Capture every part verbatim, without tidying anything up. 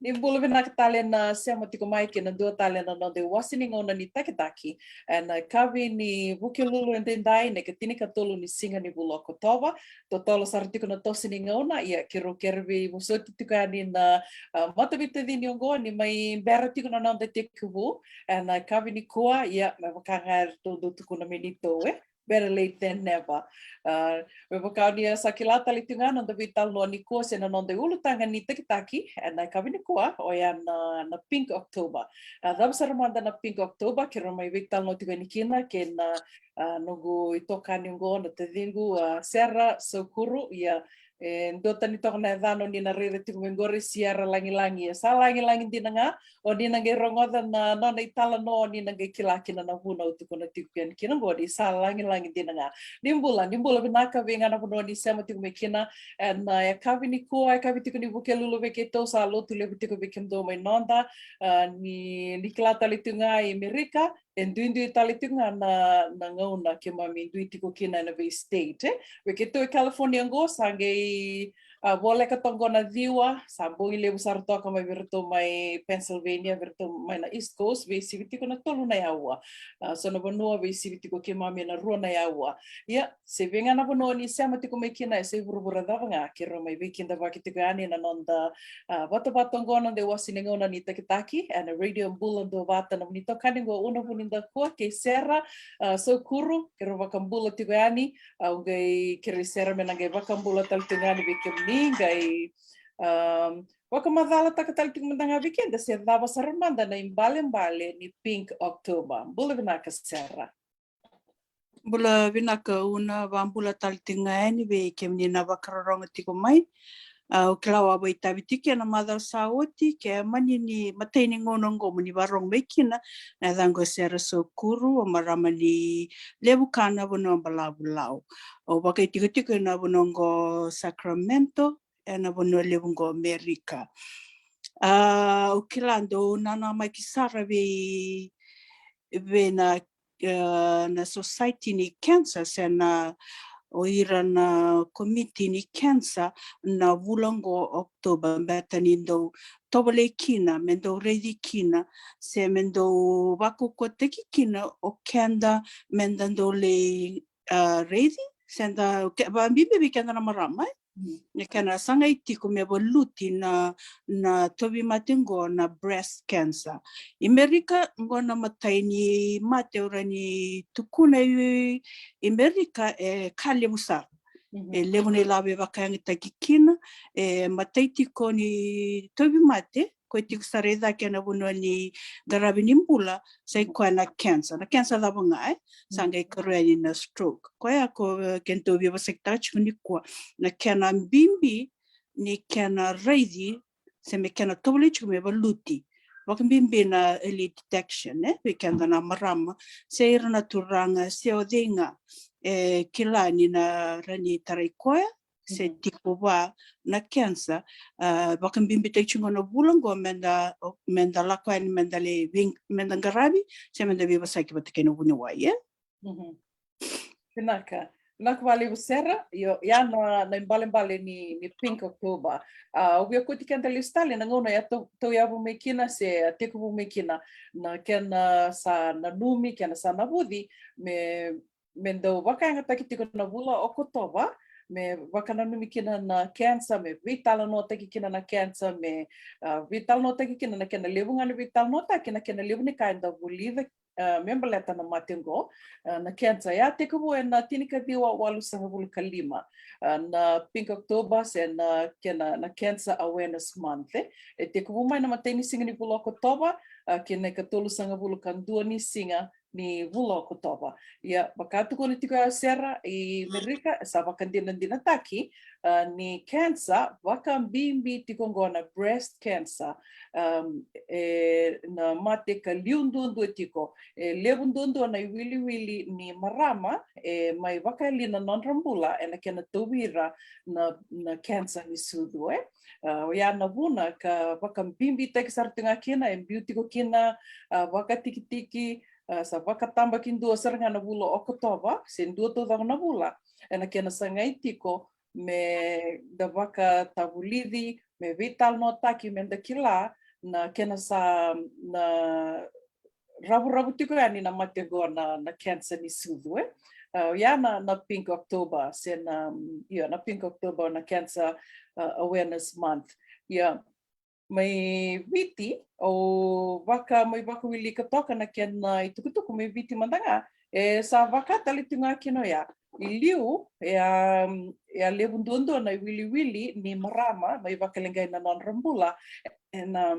Ni bula vinaka tale na sema tiko mai ki na dua tale na noda iwase ni gauna ni takitaki. Ena yakavi ni Vukelulu edaidai, na ikatinikatolu ni siga ni vula o Okotova. Totolo sara tiko na toso ni gauna, ia keirau kere veivosoti tiko yani na, ah, mataveitacini oqo ni mai bera tiko na noda tekivu ena yakavi nikua, ia me vaka ga eratou dau tukuna mai ni tou, e, better late than never. Ah, me vaka ni a sa kila tale tiko ga na noda veitalanoa nikua se na noda iulutaga ni takitaki ena yakavi nikua, oya na, na Pink October. Ah, cava sara mada na Pink October, keirau mai veitalanoa tiko yani kina kei na, ah, noqu itokani oqo, na taciqu, ah, Sera Saukuru, ia e duatani toka na yacana o ni na raica tiko mai qori, Sierra Lagilagi. E sa lagilagi dina ga, o ni na qai rogoca na nona italanoa, o ni na qai kila kina na vuna au tukuna tiko yani kina qori, sa lagilagi dina ga. Ni bula, ni bula vinaka vei ga na vanua ni sema tiko mai kina ena yakavi nikua, yakavi tiko ni Vukelulu vei keitou, sa lotu levu tiko vei kemudou mai noda, ah, ni, ni kila tale tiko ga i Merika, e duidui tale tiko ga na, na gauna keimami dui tiko kina ena vei state, e. Vei keitou e California oqo sa qai, ah, voleka toka qo na ciwa, sa bogi levu sara toka mai vei iratou mai Pennsylvania, vei iratou mai na East Coast, veisivi tiko na tolu na yaua. Ah, so na vanua veisivi tiko keimami ena rua na yaua. Ia, se vei ga na vanua ni sema tiko mai kina, e se vuravura cava ga, keirau mai veikidavaki tiko yani na noda, ah, vatavata oqo, na noda iwase ni gauna ni takitaki ena Radio Bula Duavata. Na nomuni itokani oqo, Una Vunidakua kei Sera, ah, Saukuru, keirau vakabula tiko yani. Au qai kerei Sera me na qai vakabula tale tiko yani vei kemuni, qai, ah, vakamacalataka tale tiko mada ga vei keda se cava sara mada na ibalebale ni Pink October. Bula vinaka Sera. Bula vinaka Una, vakabula tale tiko ga yani vei kemuni na vakarorogo tiko mai. Ah, au kila au a vakaitavi tiko ena macawa sa oti, ke mani ni matai ni gauna oqo mo ni vakarorogo mai kina, na yacaqu o Sera Saukuru, au marama ni Levukana, vanua balavu Lau. Au vakaitikotiko ena vanua oqo Sacramento, ena vanua levu oqo Merika. Ah, au kila dou nanamaki sara vei, vei na, eh, na society ni cancer se na, o ira na komiti ni cancer, na vula oqo October, baleta ni dau tovolei kina me dau raici kina, se me dau vakaukauataki kina o keda me da dau lai, ah, raici, se da, ke, vakabibi vei keda na marama, e? Mm. Na kena sagai tiko me valuti na, na tauvimate oqo na breast cancer. I Merika oqo na matai ni mate au rawa ni tukuna i, i Merika e ka levu sara. Mhm. E levu na ilavo e vakayagataki kina, e matai tiko ni tauvimate, koya tiko sara i cake ena vanua ni qaravi ni bula, sa i koya na cancer. Na cancer cava ga, e? Sa qai karua yani na stroke. Koya ko, eh, kedatou veivosakitaka tiko nikua. Na kena bibi ni kena raici, se me kena tovolei tiko me valuti. Vakabibi na early detection, e? Vei keda na marama, se ira na turaga, se o cei ga, e kila ni na rawa ni tarai koya, se tiko vua na cancer, ah, vakabibitaki tiko na vula oqo me da, me da lako yani, me da lai vei, me da qaravi, se me da veivosaki vata kei na vuniwai, e? Mhm. Vinaka. Vinaka vakalevu Sera. Io, ia na, na ibalebale ni, ni Pink October. Ah, au via kauti keda lesu tale na gauna e tau, tauyavu mai kina, se a tekivu mai kina, na kena sa nanumi, kena sa navuci, me me dau vakayagataki tiko na vula o Okotova, me vakananumi kina na cancer, me veitalanoataki kina na cancer, me, ah, veitalanoataki kina na kena levu ga na veitalanoataki, na kena levu ni ka eda vulica, ah, me baleta na mate oqo, ah, na cancer. E a tekivu ena tinikaciwa walusagavulu ka lima, ah, na Pink October, se na kena, na Cancer Awareness Month, e. E tekivu mai na matai ni siga ni vula o Okotova, ah, kei na ikatolusagavulu ka dua ni siga ni vula o Okotova. Ia, vaka tukuna tiko o Sera, i Merika sa vakadinadinataki, ah, ni cancer, vakabibi tiko oqo na breast cancer, um, e na mate ka liu duadua tiko. E levu duadua na iwiliwili ni marama e mai vakayali na nodra bula ena kena tauvi ira na, na cancer ni sucu, e. Ah, oya na vuna ka vakabibitaki sara tiko ga kina, e biu tiko kina, ah, vakatikitiki, ah, sa vakatabakidua sara ga na vula o Okotova, se dua taucoko na vula, ena kena sagai tiko me da vakatavulici, me veitalanoataki, me da kila na kena sa na ravuravu tiko yani na mate qo na, na cancer ni sucu, e. Uh, ia na, na Pink October, se na, ia na Pink October na Cancer uh, Awareness Month. Ia mai Viti, au vaka mai vakawilika toka na kena itukutuku mai Viti mada ga, e sa vaka tale tu ga kina oya. I liu, e a, e a levu duadua na iwiliwili ni marama mai vakaleqai na nodra bula, e na,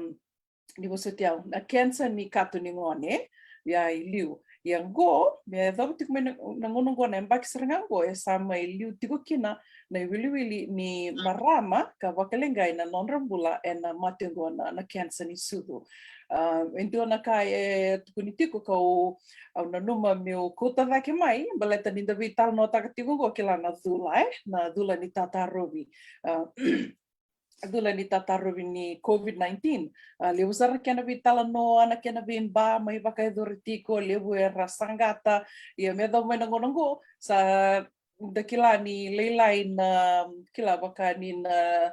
ni vosoti au, na cancer ni kato ni gone, ia i liu. Ia qo, me yacova tiko mai na, na gauna qo na yabaki sara ga qo, e sa mai liu tiko kina na iwiliwili ni marama ka vakaleqai na nodra bula ena mate qo na, na cancer ni sucu. Uh, e dua na ka e tukuni tiko kau, au nanuma meu kauta cake mai, baleta ni da veitalanoataka tiko qo kila na cula, e, na cula ni tatarovi. Uh, cula ni tatarovi ni COVID nineteen. A, levu sara na kena veitalanoa, na kena veiba mai vakayacori tiko, levu era saqata. Ia me yacova mai na gauna qo, sa da kila ni lailai na, kila vaka ni na,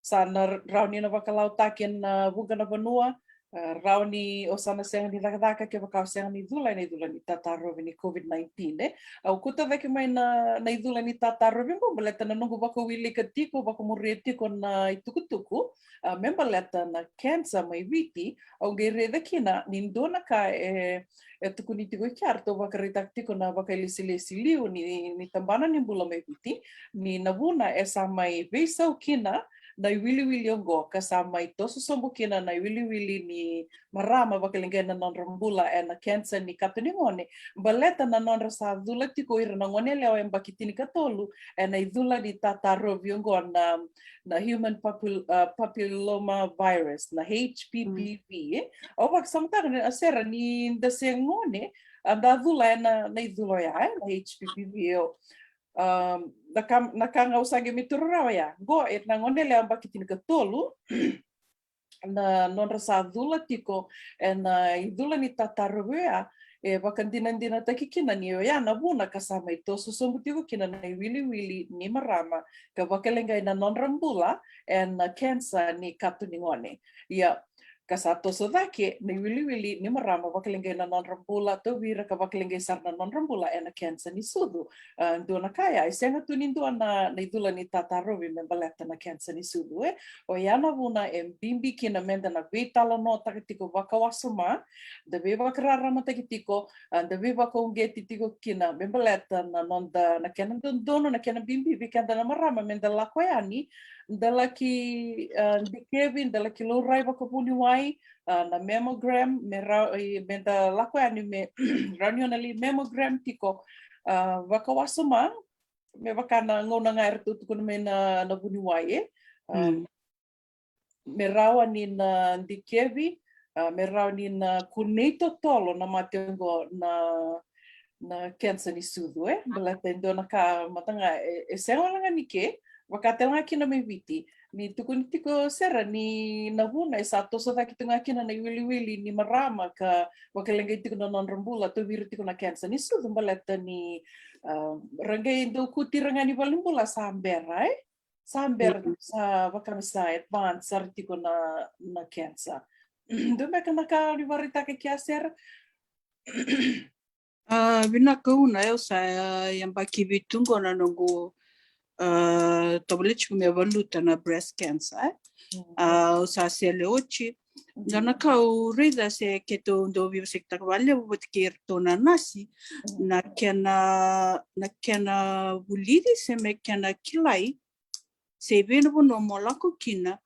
sa na rawa ni na vakalautaki ena vuqa na vanua, a, rawa ni o sa na sega ni cakacaka kevaka o sega ni cula ena icula ni tatarovi ni COVID nineteen, e. Au kauta cake mai na, na icula ni tatarovi qo, baleta na noqu vakawilika tiko, vakamuria tiko na itukutuku, a, me baleta na cancer mai Viti, au qai raica kina ni dua na ka e, e tukuni tiko i kea, ratou vakaraitaka tiko na vakailesilesi liu ni, ni tabana ni bula mai Viti, ni na vuna e sa mai veisau kina na iwiliwili oqo, ka sa mai toso sobu kina na iwiliwili ni marama vakaleqai na nodra bula ena cancer ni kato ni gone, baleta na nodra sa cula tiko ira na goneyalewa yabaki tinikatolu ena icula ni tatarovi oqo na, na human papil-, uh, papilloma virus, na H P P V, e. Au vakasamataka na sere ni da se gone, a da cula ena, na icula oya, e, na H P P V, e. Um, na ka, na ka ga au sa qai mai taura rawa ya. Qo, e, na goneyalewa yabaki tinikatolu, na nodra sa cula tiko ena icula ni tatarovi oya, e vakadinadinataki kina ni oya na vuna ka sa mai toso sobu tiko kina na iwiliwili ni marama ka vakaleqai na nodra bula ena cancer ni kato ni gone. Ia, ka sa toso cake na iwiliwili ni marama vakaleqai na nodra bula, tauvi ira ka vakaleqai sara na nodra bula ena cancer ni sucu. A, dua na ka ya, e sega tu ni dua na, na icula ni tatarovi me baleta na cancer ni sucu, e. Oya na vuna e bibi kina meda na veitalanoataka tiko vakawasoma, da veivakararamataki tiko, a, da veivakauqeti tiko kina me baleta na noda, na kena dodonu, na kena bibi vei keda na marama meda lako yani, da laki, a, dikevi, da laki laurai vakavuniwai, a, na mammogram, me ra-, i, meda lako yani me rawa ni o na lai mammogram tiko, a, vakawasoma, me vaka na gauna ga eratou tukuna mai na, na vuniwai, e. A, me rawa ni na dikevi, a, me rawa ni na kunei totolo na mate oqo na, na cancer ni sucu, e. Baleta e dua na ka mada ga, e, e sega wale ga ni ke, vaka tale ga kina mai Viti, ni tukuni tiko sere ni na vuna e sa toso cake tu ga kina na iwiliwili ni marama ka vakaleqai tiko na nodra bula, tauvi ira tiko na cancer ni sucu, baleta ni, a, ra qai dau kauti ira ga ni valenibula sa bera, e. Sa bera, sa vaka me sa advance sara tiko na, na cancer. Dua beka na ka ni vakaraitaka kea, sere? A, vinaka Una, au sa, a, yabaki vitu qo na noqu, a, tovolea tiko me valuta na breast cancer, e. A, au sa sele oti. Dua na ka au raica, se keitou dau veivasikataka vakalevu vata kei iratou na nasi, na kena, na kena vulici se me kena kilai se i vei na vanua mo lako kina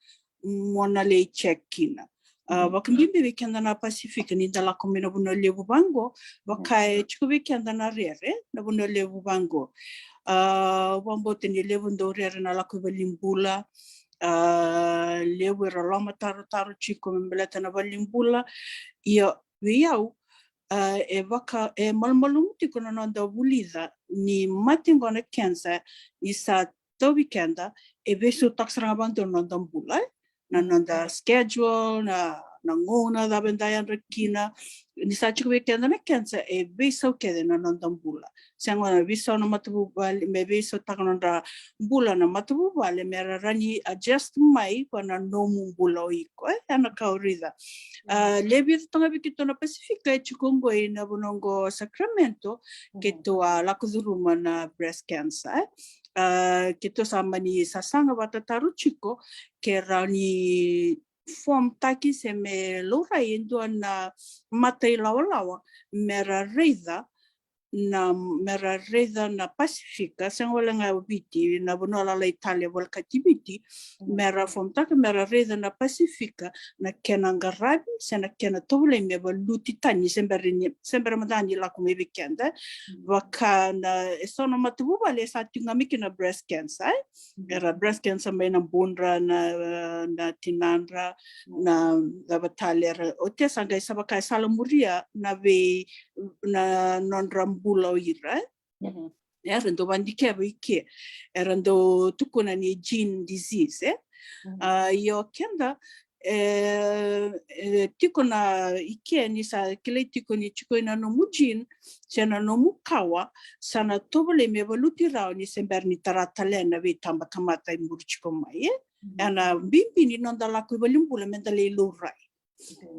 mo na lai check kina. A, vakabibi vei keda na Pasifika, ni da lako mai na vanua levu vaqo, vaka e tiko vei keda na rere na vanua levu vaqo. A, au vakabauta ni levu dau rere na lako i valenibula, a, levu era lomatarotaro tiko me baleta na valenibula. Ia vei au, a, e vaka, e malumalumu tiko na noda vulica ni mate qo na cancer, ni sa tauvi keda, e veisautaka sara ga vakadua na noda bula, e? Na noda schedule, na, na gauna cava eda yadra kina. Ni sa tiko vei keda na cancer, e veisau kece na noda bula. Sega na veisau na matavuvale, me veisautaka na nodra bula na matavuvale, me ra rawa ni adjust mai vua na nomu bula o iko, e, ya na ka au raica. A, levu toka vei keitou na Pasifika e tiko oqo ina vanua oqo Sacramento, keitou a lako curuma na breast cancer, e. A, keitou sa mani sasaga vata taro tiko ke rawa ni form taki se me laurai e dua na mata ilawalawa me ra raica na, me ra raica na Pasifika, sega wale ga o Viti, na vanua lalai tale volekati Viti, me ra form taka, me ra raica na Pasifika na kena qaravi se na kena tovolei me valuti tani se bera ni, se bera mada ni lako mai vei keda. Vaka na, e so na matavuvale e sa tiko ga mai kina breast cancer, e. Era breast cancer mai na budra, na, na tinadra, na cava tale, era, oti e sa qai sa vaka e sala muria na vei, na nodra bula o ira, e. Era dau vadikeva i ke, era dau tukuna ni gene disease, e. A, io keda, e, e, tiko na i ke ni sa kilai tiko ni tiko ina nomu gene se na nomu kawa, sa na tovolei me valuti rawa ni se bera ni tara tale na veitabatamata e muri tiko mai, e. Ena bibi ni noda lako i valenibula me da lai laurai.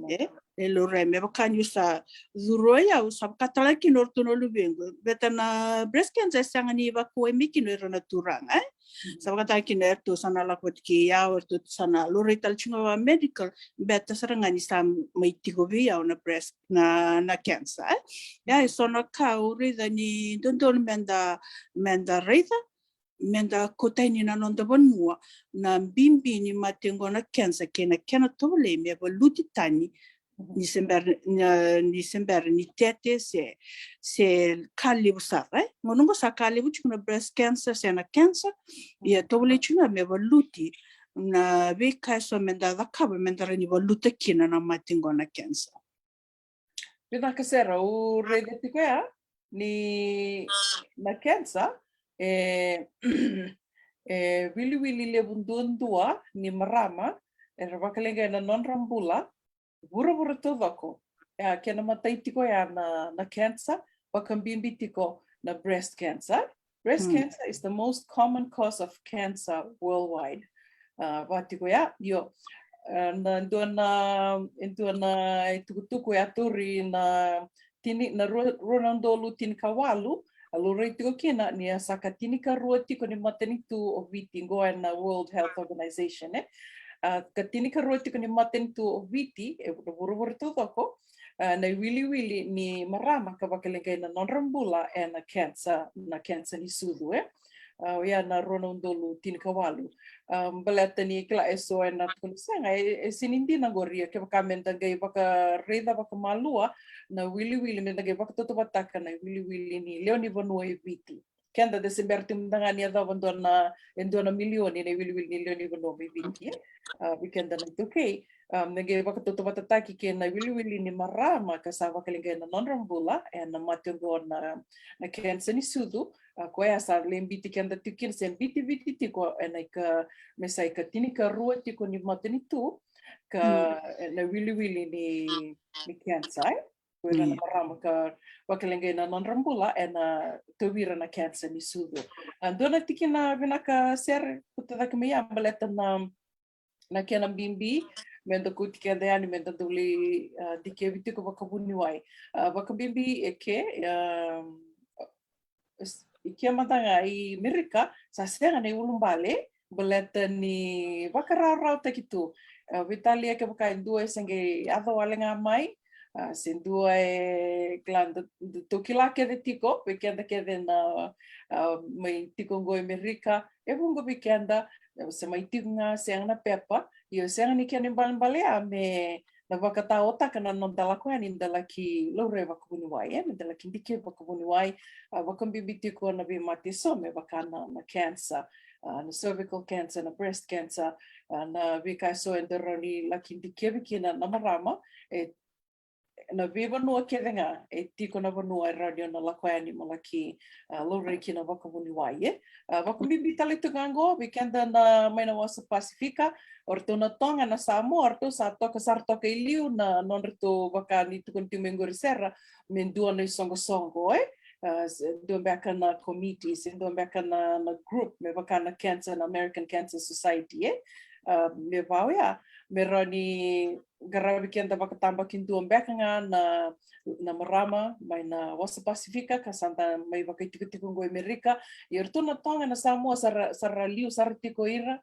E, e laurai me vaka niu sa curu o yau, sa vaka tale kina o ratou na luvequ. Beta na breast cancer e sega ni vakuwai mai kina o ira na turaga, e. Sa vaka tale kina eratou sa na lako vata kei au, eratou sa na laurai tale tiko ga vaka medical, beta sara ga ni sa mai tiko vei au na breast, na, na cancer, e. Ia, e so na ka au raica ni dodonu me da, me da raica, me da kauta yani na noda vanua na bibi ni mate oqo na cancer kei na kena tovolei me valuti tani ni se bera, na, ni se bera ni tete se, se ka levu sara, e. Gauna oqo sa ka levu tiko na breast cancer se na cancer, ia tovolei tiko ga me valuti na veika e so me da cakava me da rawa ni valuta kina na mate oqo na cancer. Vinaka sara, au raica tiko ya ni na cancer e, e wiliwili levu duadua ni marama era vakaleqai na nodra bula vuravura taucoko. E, kena matai tiko ya na, na cancer, vakabibi tiko na breast cancer. Breast cancer is the most common cause of cancer worldwide. A, vaka tiko ya, io, a, na dua na, e dua na itukutuku e a tauri na tini, na rua, rua na udolu tinikawalu, a laurai tiko kina ni a sa ka tinikarua tiko ni matanitu o Viti, qo ena World Health Organization, e. A, ka tinikarua tiko ni matanitu o Viti e vuravura taucoko, a, na iwiliwili ni marama ka vakaleqai na nodra bula ena cancer, na cancer ni sucu, e. A, oya na rua na udolu tinikawalu. A, baleta ni kila e so ena tukuna sega, e, e sega ni dina qori, kevaka me da qai vakaraica vakamalua na iwiliwili, me da qai vakatautauvatataka na iwiliwili ni lewe ni vanua e Viti. Keda da se bera tu mada ga ni yacova dua na, e dua na milioni na iwiliwili ni lewe ni vanua mai Viti, e. A, vei keda na iTaukei, a, me qai vakatautauvatataki kei na iwiliwili ni marama ka sa vakaleqai na nodra bula ena mate oqo na, na cancer ni sucu, a, koya sa lai biuti keda tiko kina, se biuti Viti tiko ena ika, me sa ika tinikarua tiko ni matanitu ka, e, na iwiliwili ni, ni cancer, e. Ko ira na marama ka vakaleqai na nodra bula ena tauvi ira na cancer ni sucu. A, dua na tikina vinaka sara, kauta cake mai ya baleta na, na kena bibi me da kauti keda yani me da dau lai, a, dikevi tiko vakavuniwai. A, vakabibi e ke, a, i ke mada ga i Merika, sa sega na iulubale baleta ni vakarawarawataki tu. A, veitalia kevaka e dua e se qai yaco wale ga mai, a, se dua e kila, da, da tou kila kece tiko, vei keda kece na, a, mai tiko oqo i Merika, e vuqa vei keda, e, se mai tiko ga, sega na pepa, io sega ni kena ibalebale ya me na vakataotaka na noda lako yani da laki laurai vakavuniwai, e, me da laki dikevi vakavuniwai, a, vakabibi tiko na veimate eso me vaka na, na cancer, a, na cervical cancer, na breast cancer, a, na veika eso eda rawa ni laki dikevi kina na marama, e, na veivanua kece ga e tiko na vanua e rawa ni o na lako yani mo laki, a, laurai kina vakavuniwai, e. A, vakabibi tale tu ga oqo vei keda na mai na wasa Pasifika, o ratou na Toga, na Samoa, o ratou sa toka sara toka i liu na nodratou, vaka ni tukuni tiko mai qori Sera, me dua na isoqosoqo, e. A, se dua beka na komiti, se dua beka na, na group, me vaka na cancer, na American Cancer Society, e. A, me vaka oya, me rawa ni qaravi keda vakatabakidua beka ga na, na marama mai na wasa Pasifika ka sa da mai vakaitikotiko oqo i Amerika. Ia o ratou na Toga, na Samoa, sa ra, sa ra liu sara tiko ira.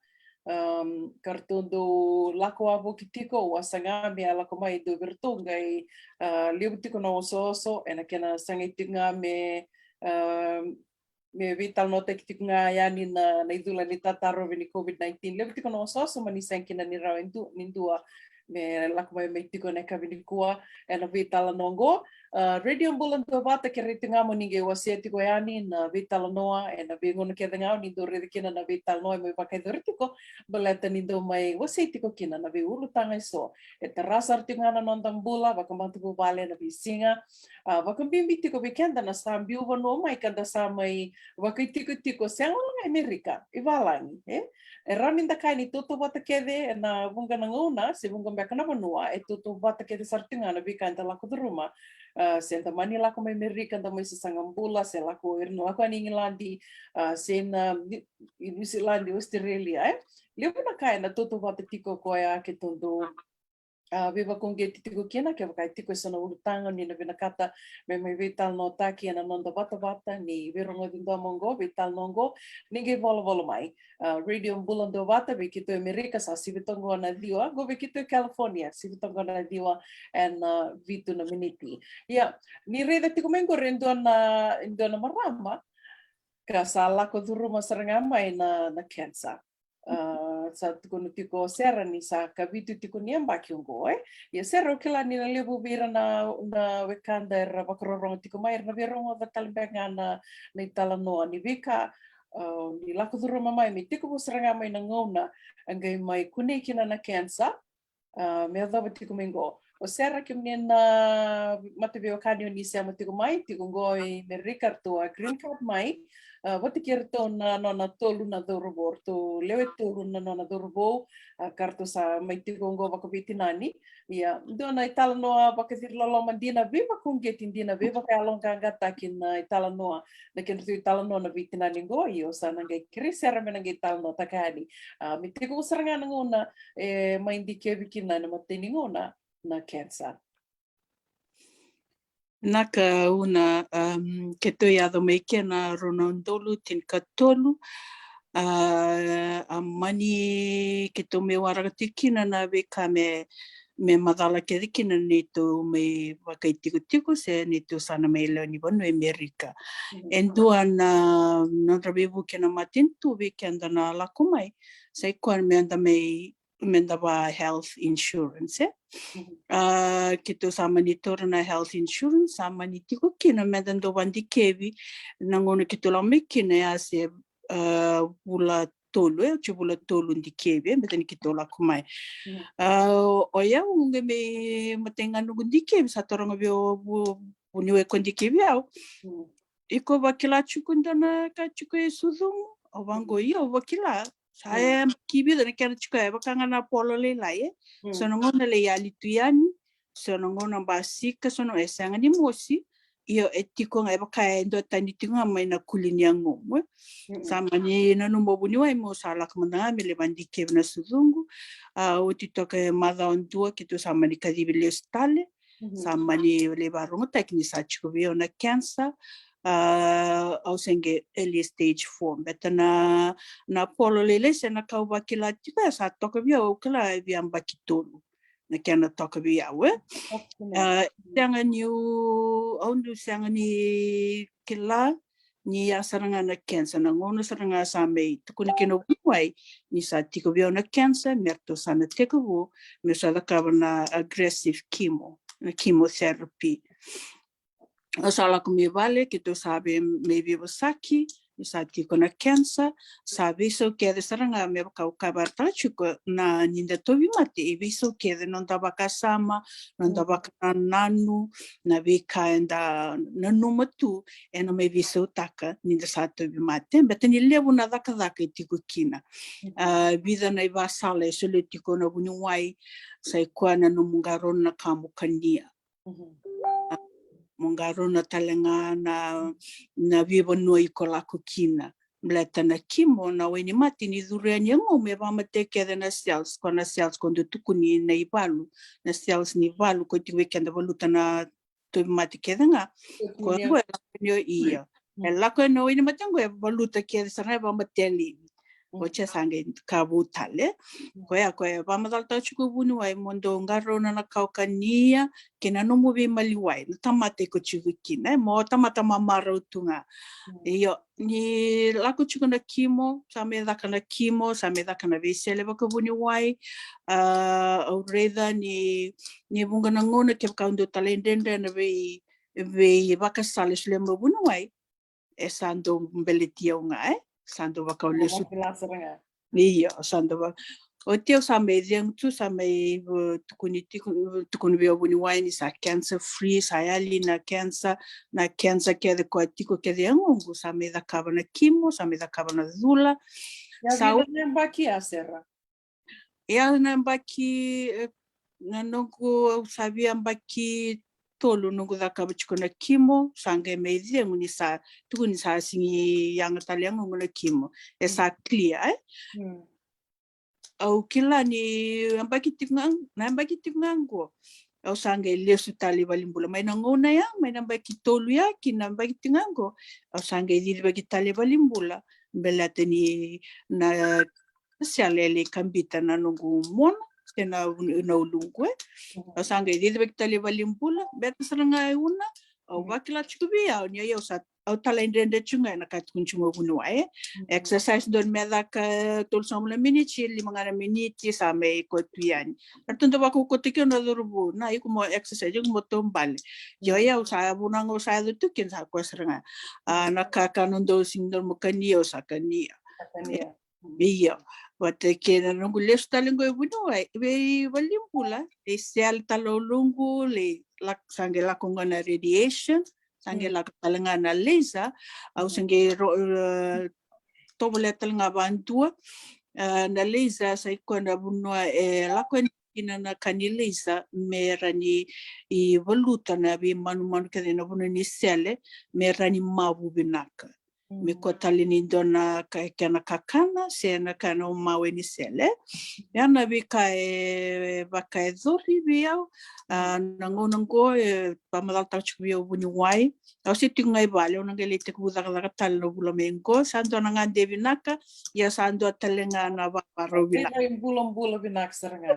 Am, ka ratou dau lako wavoki tiko, au a saga me a lako mai e dua vei iratou, qai, a, levu tiko na osooso ena kena sagai tiko ga me, am, me veitalanoataki tiko ga yani na, na icula ni tatarovi ni COVID nineteen. Levu tiko na osooso, mani sega kina ni rawa e du-, ni dua me lako mai, mai tiko ena yakavi nikua ena veitalanoa oqo. A, Radio Bula Duavata, kerei tiko ga mo ni qai wasea tiko yani na veitalanoa ena veigauna kece ga o ni dau raica kina na veitalanoa e mai vakayacori tiko, baleta ni dau mai wasei tiko kina na veiulutaga eso e tara sara tiko ga na noda bula vakamatavuvale ena veisiga. A, vakabibi tiko vei keda na sa biu vanua mai ka da sa mai vakaitikotiko, sega wale ga i Amerika, i valagi, e? E rawa ni da kaya ni tautauvata kece ena vuqa na gauna, se vuqa beka na vanua, e tautauvata kece sara tiko ga na veika eda lako curuma. A, se da mani lako mai Amerika, da mai sasaga bula, se lako, ira na lako yani i Igiladi, a, se na Ni-, i Niusiladi, Australia, e? Levu na ka ena tautauvata tiko koya keitou dau, a, veivakauqeti tiko kina, kevaka e tiko eso na ulutaga ni na vinakata me mai veitalanoataki ena noda vatavata ni veirogoci domo oqo, veitalanoa oqo, ni qai volavola mai. A, Radio Bula Duavata, vei keitou e Amerika sa sivi toka oqo na ciwa, qo vei keitou e California, sivi toka oqo na ciwa ena, a, vitu na miniti. Ia, ni raica tiko mai qori e dua na, e dua na marama ka sa lako curuma sara ga mai na, na cancer. A, sa tukuna tiko o Sera ni sa kavitu tiko ni yabaki oqo, e. Ia Sera, au kila ni na levu vei ira na, na wekada era vakarorogo tiko mai, era na veirogoca tale beka ga na, na italanoa ni veika, a, ni lako curuma mai, me tekivu sara ga mai na gauna e qai mai kunei kina na cancer. A, me yacova tiko mai qo. O Sera, kemuni na mataveiwekani o ni sema tiko mai, tiko qo i Amerika, ratou a green card mai. A, vata kei iratou na nona tolu na cauravou, ratou lewe tolu na nona cauravou, a, ka ratou sa mai tiko qo vakaveitinani. Ia, dua na italanoa vakaciriloloma dina, veivakauqeti dina, veivakayaloqaqataki na italanoa, na kedratou italanoa na veitinani qo, ia au sa na qai kerei Sera me na qai talanoataka yani. A, me tekivu sara ga na gauna e mai dikevi kina ena imatai ni gauna na cancer. Na ka una, um, keitou yaco mai ke ena rua na udolu tinikatolu, a, a mani keitou mai waraka tiko kina na veika me, me macala kece kina neitou mai vakaitikotiko se neitou sa na mai lewe ni vanua e Amerika. Mhm. E dua na nodra veivuke na matanitu vei keda na lako mai, sa i koya me da mai, me da va health insurance, e? Mhm. A, keitou sa mani taura na health insurance, sa mani tiko kina me da dau vadikevi na gauna keitou lako mai kina, ia se, a, vula tolu, e, oti vula tolu dikevi, e, baleta ni keitou lako mai. Mhm. A, o, o yau qai mai matai ga noqu dikevi, sa taroga vei au vu-, vuniwai ko dikevi au. Mhm. Iko vakila tiko dua na ka tiko e Sucugu? Au vaqo, io, au vakila. Sa, mm, e yabaki vica na kena tiko, e vaka ga na polo lailai, e. Mm. So na gauna lai yali tu yani, so na gauna basika, so na, e sega ni mosi. Io, e tiko ga, e vaka e dua tani tiko ga mai na kuli ni yagomu, e. Mm-mm. Sa mani nanuma o vuniwai meu sa lako mada ga me lai vadikevi na Sucugu. A, oti toka e macawa dua keitou sa mani kacivi lesu tale. Mhm. Sa mani lai vakarogotaki ni sa tiko vei au na cancer. A, au se qai early stage four. Baleta na, na polo lailai se na ka au vakila tiko, e sa toka vei au, au kila e via yabaki tolu na kena toka vei au, e. Okay. A, sega niu, au dau sega ni kila ni ya sara ga na cancer, na gauna sara ga sa mai tukuna kina o vuniwai ni sa tiko vei au na cancer, me ratou sa na tekivu meu sa cakava na aggressive chemo, na chemotherapy. Au sa lako mai vale, keitou sa vei, mai veivosaki, ni sa tiko na cancer, sa veisau kece sara ga me vaka au kaya vata tiko na ni da tauvimate, e veisau kece noda vakasama, noda vakanananu, na veika eda nanuma tu, ena mai veisautaka ni da sa tauvimate. Beta ni levu na cakacaka e tiko kina. A, vica na ivakasala e solia tiko na vuniwai, sa i koya na nomu qarauna na ka mo kania. Mo qarauna tale ga na, na veivanua iko lako kina. Baleta na chemo, na wainimate ni curu yani e yagomu e vakamatei kece na cells, ko na cells ko dau tukuni na ivalu, na cells ni valu ko tiko vei keda valuta na tauvimate kece ga. Ko e lako yani o ia. E lako yani o wainimate qo e valuta kece sara ga e vakamatei laivi. Ko e sa qai ka vou tale. Koya, koya e vakamacalataka tiko vuniwai mo dau qarauna na ka o kania, kei na nomu veimaliwai, na tamata iko tiko kina, e, mo tamata mamarau tu ga. Io, ni lako tiko na chemo, sa mai caka na chemo, sa mai caka na veisele vakavuniwai, a, au raica ni, ni vuqa na gauna kevaka au dau talaidredre na vei, veivakasala e solia mai vuniwai, e sa dau beleti au ga, e? Sa dau vaka au lesu. Io, sa dau vaka. Oti au sa mai cegu tu, sa mai, uh, tukuni tiko, tukuni vei au vuniwai ni sa cancer free, sa yali na cancer, na cancer kece koya tiko kece e yagoqu, sa mai cakava na chemo, sa mai cakava na cula. Sa vica na yabaki, a, Sera? Ia na yabaki, e, na noqu, au sa via yabaki tolu noqu cakava tiko na chemo, sa qai mai cegu ni sa, tukuni sa sigi yaga tale e yagoqu na chemo. E sa clear, e? Au kila ni yabaki tiko ga, na yabaki tiko ga qo, au sa qai lesu tale i valenibula. Mai na gauna ya, mai na yabaki tolu ya ki na yabaki tiko ga qo, au sa qai cicivaki tale i valenibula. Baleta ni na sele e lai kabita na noqu mona, se na, na uluqu, e. Au sa qai cicivaki tale i valenibula, beta sara ga e una, au vakila tiko vei au, ni au sa, au talaidredre tiko ga ena ka tukuni tiko ga vuniwai, e. Exercise dua me caka tolusagavulu na miniti, lima ga na miniti, sa mai koto yani. Ratou dau vakaukauataki au na cauravou, na iko mo exercise, iko mo taubale. Io, au sa, vuna ga au sa yaco tu kina sa koya sara ga. A, na ka, ka noda sega ni dau mo kania, au sa kania. Io, vata kei na noqu lesu tale qo i vuniwai, i valenibula, lai sele tale na uluqu, lai lak-, sa qai lako ga na radiation, sa qai lako tale ga na laser, au sa qai ro-, e, tovolea tale ga vadua. E, na laser sa i koya na vanua e lako yani kina na ka ni laser me rawa ni valuta na veimanumanu kece na vanua ni sele, me rawa ni mavu vinaka. Me kua tale ni dua na ka, kena kakana se na ka na mawe ni sele. Ia na veika e vakayacori vei au, a, na gauna qo e vakamacalataka tiko vei au vuniwai. Au se tiko ga i vale, au na qai lai tekivu cakacaka tale na vula mai qo, sa dua na gade vinaka, ia sa dua tale ga na vavarau vinaka. Bulabula vinaka sara ga.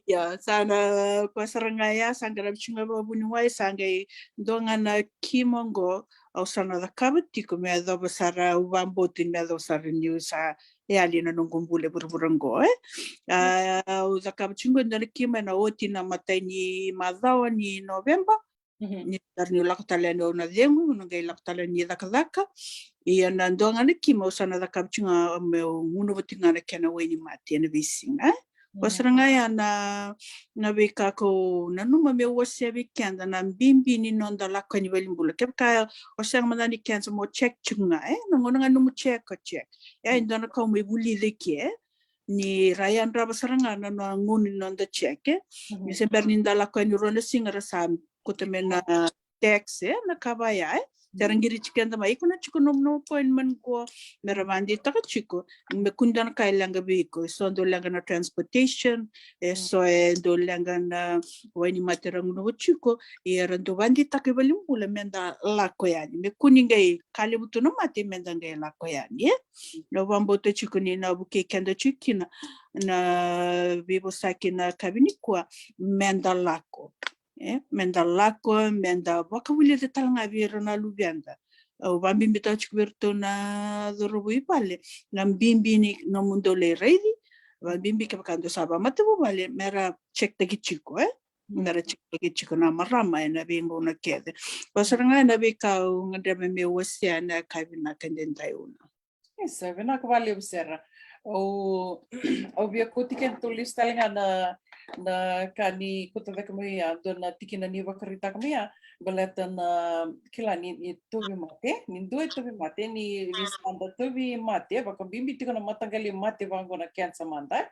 Ia, sa na, koya sara ga ya, sa qaravi tiko ga vakavuniwai, sa qai dua ga na chemo qo, au sa na cakava tiko me yacova sara, au vakabauta ni me yacova sara niu sa yali na noqu bula e vuravura qo, e. A, au cakava tiko qo e dua na chemo ena oti na imatai ni macawa ni Noveba. Ni sa rawa niu lako tale yani au na cegu, au na qai lako tale yani cakacaka. Ia na dua ga na chemo au sa na cakava tiko ga meu gunuva tiko ga na kena wainimate ena veisiga, e. Koya sara ga ya na, na veika kau nanuma meu wasea vei keda na bibi ni noda lako yani i valenibula. Kevaka o sega mada ni cancer mo check tiko ga, e. Na gauna ga nomu check, o check. E, e dua na ka au mai vulica i ke, e. Ni ra yadrava sara ga na, na gauna ni noda check, e. Ni se bera ni da lako yani rua na siga ra sa kauta mai na text, e, na ka vaya, e. Tera qiri tiko keda mai, iko na tiko nomu, nomu appointment qo, me ra vakadeitaka tiko, me kua ni dua na ka e leqa vei iko, e so dau leqa na transportation, e so e dau leqa na wainimate ra gunuva tiko, ia ra dau vakadeitaka i valenibula me da lako yani, me kua ni qai ka levu tu na mate me da qai lako yani, e. Au vakabauta tiko ni na vukei keda tiko kina na veivosaki na yakavi nikua, me da lako. E, me da lako, me da vakavulica tale ga vei ira na luveda. Au vakabibitaka tiko vei iratou na cauravou i vale na bibi ni nomudou lai raici. Vakabibi kevaka dou sa vakamatavuvale, me ra check taki tiko, e. me ra tiko, tiko na marama ena veigauna kece. Ko sara ga na veika au gadreva meu wasea ena ka vinaka edaidai. Una. Isa, vinaka vakalevu Sera. Au, au via kauti kedatou lesu tale ga na, na ka ni kauta cake mai ya, dua na tikina ni vakaraitaka mai ya, baleta na kila ni, ni tauvimate, ni dua e tauvimate, ni, ni sa da tauvimate, vakabibi tiko na mataqali mate vaqo na cancer mada.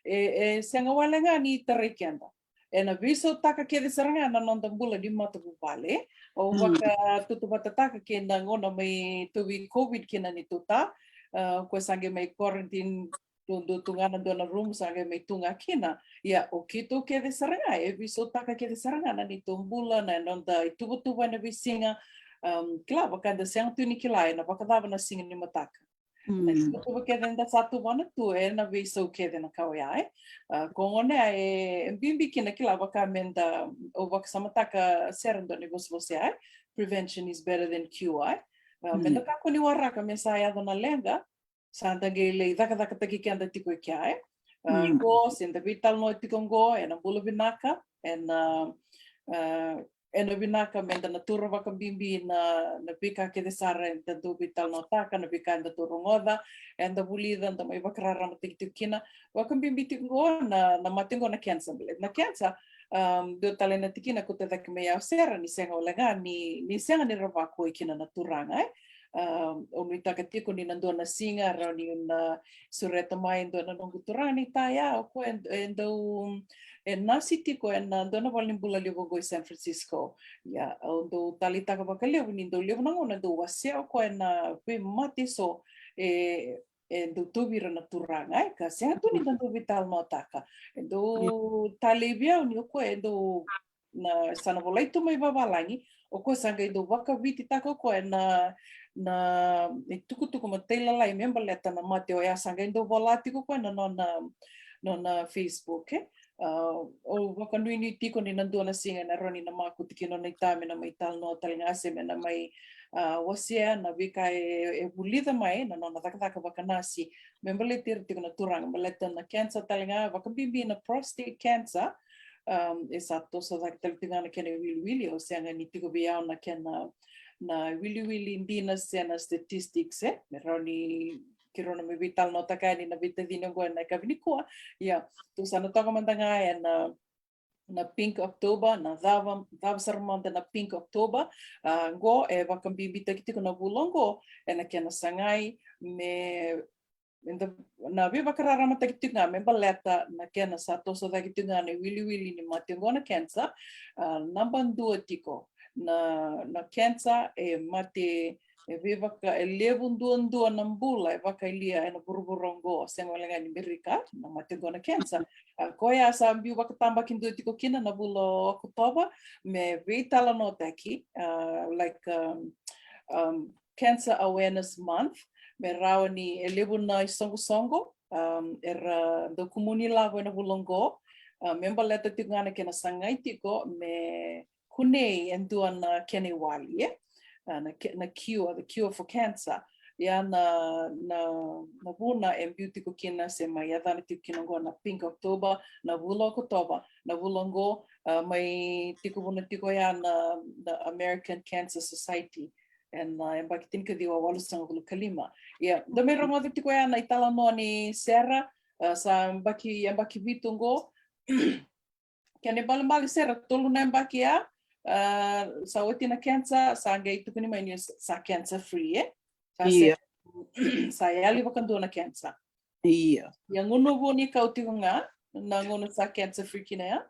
E, e sega wale ga ni tarai keda ena veisautaka kece sara ga na noda bula ni matavuvale. Au vakatautauvatataka kei na gauna mai tauvi COVID kina ni tuta, ah, ko sa qai mai quarantine tu, tu, tu ga na dua na room, sa qai mai tu ga kina. Ia, o keitou kece sara ga e veisautaka kece sara ga na neitou bula, na noda ituvatuva ena veisiga. Um, kila, vaka da sega tu ni kila ena vakacava na siga ni mataka. Na ituvatuva kece eda sa tuvana tu ena veisau kece na ka oya, e. Ah, ko gona e, e bibi kina, kila, vaka meda, au vakasamataka Sera dua na ivosavosa ya, e. Prevention is better than cure, e. Ah, meda kakua ni waraka me sa yaco na leqa, sa da qai lai cakacakataki keda tiko e kea, e. Ah, qo se da veitalanoa tiko qo ena bula vinaka, ena, ah, ena vinaka meda na taura vakabibi na, na veika kece sara eda dau veitalanoataka, na veika eda dau rogoca, eda vulica, da mai vakararamataki tiko kina. Vakabibi tiko qo na, na mate qo na cancer. Na cancer, um, dua tale na tikina kauta cake mai ya o Sera, ni sega wale ga ni, ni sega ni ra vakoi kina na turaga, e. Um, au nuitaka tiko ni na dua na siga rawa niu na sureta mai e dua na noqu turaga ni ta ya, o koya e, e dau, e nasi tiko ena dua na valenibula levu qo i San Francisco. Ia, au dau taleitaka vakalevu ni dau levu na gauna e dau wasea o koya na veimate eso e, e dau tauvi ira na turaga, e, ka sega tu ni da dau veitalanoataka. E dau talei vei au ni o koya e dau na, sa na volai tu mai vavalagi, o koya sa qai dau vakavititaka o koya na, na itukutuku matailalai me baleta na mate oya, sa qai dau vola tiko o koya na nona, nona Facebook, e. Ah, au vakanuinui tiko ni na dua na siga ena rawa ni na makuti kina nona ita me na mai talanoa tale ga se me na mai, ah, wasea na veika e, e vulica mai na nona cakacaka vakanasi me baleti ira tiko na turaga, baleta na cancer tale ga, vakabibi na prostate cancer. Um, e sa toso cake tale tiko ga na kena iwiliwili, au sega ni tiko vei au na kena, na iwiliwili dina se na statistics, e, me rawa ni keirau na mai veitalanoataka yani na veitacini oqo ena yakavi nikua. Ia, tou sa na toka mada ga ena, na Pink October, na cava, cava sara mada na Pink October. Ah, qo e vakabibitaki tiko na vula oqo ena kena sagai me, me da, na veivakararamataki tiko ga me baleta na kena sa toso cake tiko ga na iwiliwili ni mate oqo na cancer. Ah, naba dua tiko na, na cancer e mate, e veivaka, e levu duadua na bula e vakayalia ena vuravura oqo, sega wale ga ni Merika, na mate oqo na cancer. Ah, koya sa biu vakatabakidua tiko kina na vula o Okotova me veitalanoataki, ah, like, um, um, Cancer Awareness Month, me rawa ni e levu na isoqosoqo, um, era dau kumuni lavo ena vula oqo, ah, me baleta tiko ga na kena sagai tiko me kunei e dua na kena iwali, e? Ah, na ke-, na cure, the cure for cancer. Ia na, na, na vuna e biu tiko kina se mai yacana tiko kina oqo na Pink October, na vula o Okotova, na vula oqo, ah, mai tiko vuna tiko ya na, na American Cancer Society ena, ah, yabaki tinikaciwa walusagavulu ka lima. Ia, da mai rogoca tiko ya na italanoa ni Sera, ah, sa yabaki, yabaki vitu oqo. Kena ibalebale Sera, tolu na yabaki ya, ah, sa oti na cancer, sa qai tukuni mai ni sa, sa cancer free, e? Sa se-, sa yali vakadua na cancer. Ia. Ia gunu vou ni kau tiko ga, na gauna sa cancer free kina ya?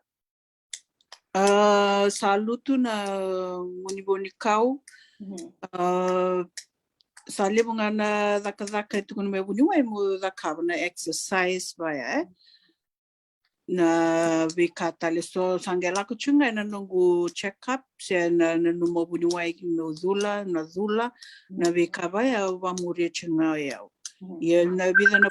Ah, sa lutu na gunu vou ni kau. Ah, sa levu ga na cakacaka e tukuni mai vuniwai mo cakava, na exercise vaya, e? Na veika tale so sa qai lako tiko ga ena noqu check up se na, na nanuma vuniwai meu cula, na cula, na veika vaya au vamuria tiko ga o yau. Ia na vica na,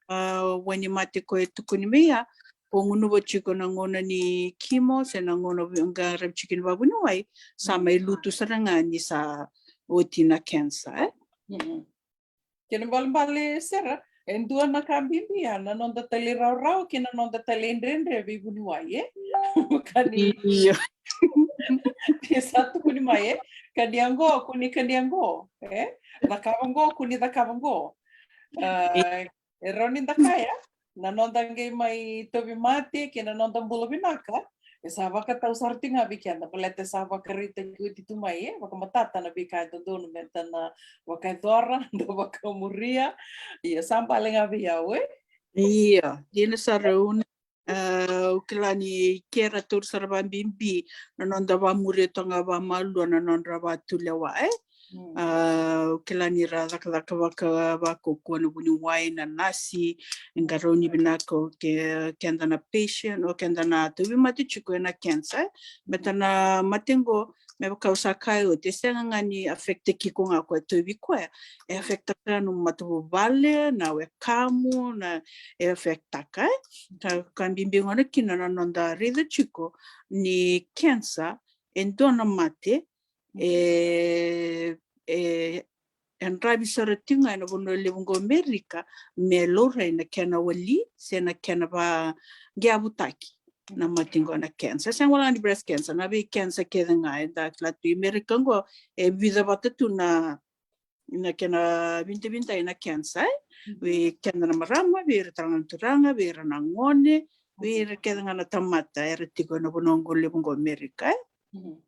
ah, wainimate ko e tukuni mai ya, ko gunuva tiko na gauna ni chemo se na gauna qaravi tiko ni vavuniwai, sa mai lutu sara ga ni sa oti na cancer, e? Kena ibalebale Sera, E dua na ka bibi ya, na noda talairawarawa kei na noda talaidredre veivuniwai, e? Ka ni, io, ni sa tukuni mai, e? Kania qo, kua ni kania qo, e? Cakava qo, kua ni cakava qo. A, e rawa ni da kaya, na noda qai mai tauvimate kei na noda bula vinaka, e sa vakatau sara tiko ga vei keda, baleta e sa vakaraitaki oti tu mai, e, vakamatata na veika e dodonu me da na vakayacora, da vakamuria. Ia, sa bale ga vei au, e? Ia, dina sara, au, a, au kila ni kera tauri sara vakabibi na noda vakamuria toka ga vakamalua na nodra vakatulewa, e? Mm. A, au kila ni ra cakacaka vaka, vakaukauwa na vuniwai, na nasi, e qarauni vinaka o ke, keda na patient, o keda na tauvimate tiko ena cancer, e? Baleta na mate qo, me vaka au sa kaya oti, e sega ga ni affect-taki iko ga koya, tauvi koya. E affect-taka na nomu matavuvale, na wekamu, na, e affect-taka, e? Ka, ka bibi gona kina na noda raica tiko ni cancer e dua na mate, e, e, e yadravi sara tiko ga ena vanua levu qo Amerika me laurai na kena wali se na kena vaqeavutaki na mate qo na cancer. Sega wale ga ni breast cancer, na vei cancer kece ga eda kila tu i Amerika qo, e vica vata tu na, na kena vidavidai na cancer, e? Mhm. Vei keda na marama, vei ira tale ga na turaga, vei ira na gone, vei ira kece ga na tamata era tiko ena vanua qo levu qo Amerika, e? Mhm.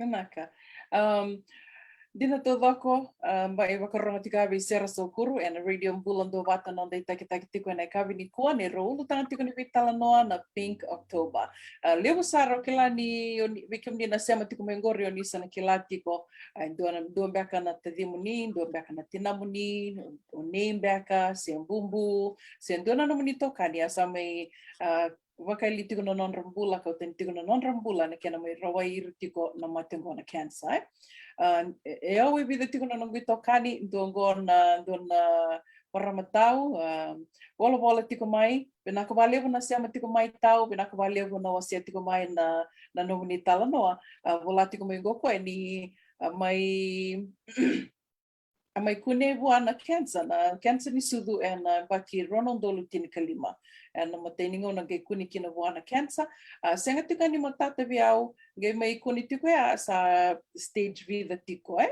Vinaka. Um, dina taucoko, um, bai vakarorogo tiko vei Sera Saukuru ena Radio Bula Duavata, noda itakitaki tiko ena yakavi nikua, ni rau ulutaga tiko ni veitalanoa na Pink October. A, levu sara, au kila ni o ni, vei kemuni na sema tiko mai qori, o ni sa na kila tiko, a, dua na, dua beka na tacimuni, dua beka na tinamuni, o nei beka, se bubu, se dua na nomuni itokani a sa mai, a, vakayalia tiko na nodra bula, kauta tani tiko na nodra bula ena kena mai rawai ira tiko na mate qo na cancer, e? A, e, e au e vica tiko na noqu itokani, dua qo na, dua na marama tau, a, volavola tiko mai, vinaka vakalevu na sema tiko mai tau, vinaka vakalevu na wasea tiko mai na, na nomuni talanoa, a, vola tiko mai qo o koya ni, a, mai a mai kune vua na cancer, na cancer ni sucu ena yabaki rua na udolu tinikalima. Ena imatai ni gauna qai kune kina vua na cancer. A, sega tiko ni matata vei au, qai mai kune tiko ya sa stage vica tiko, e?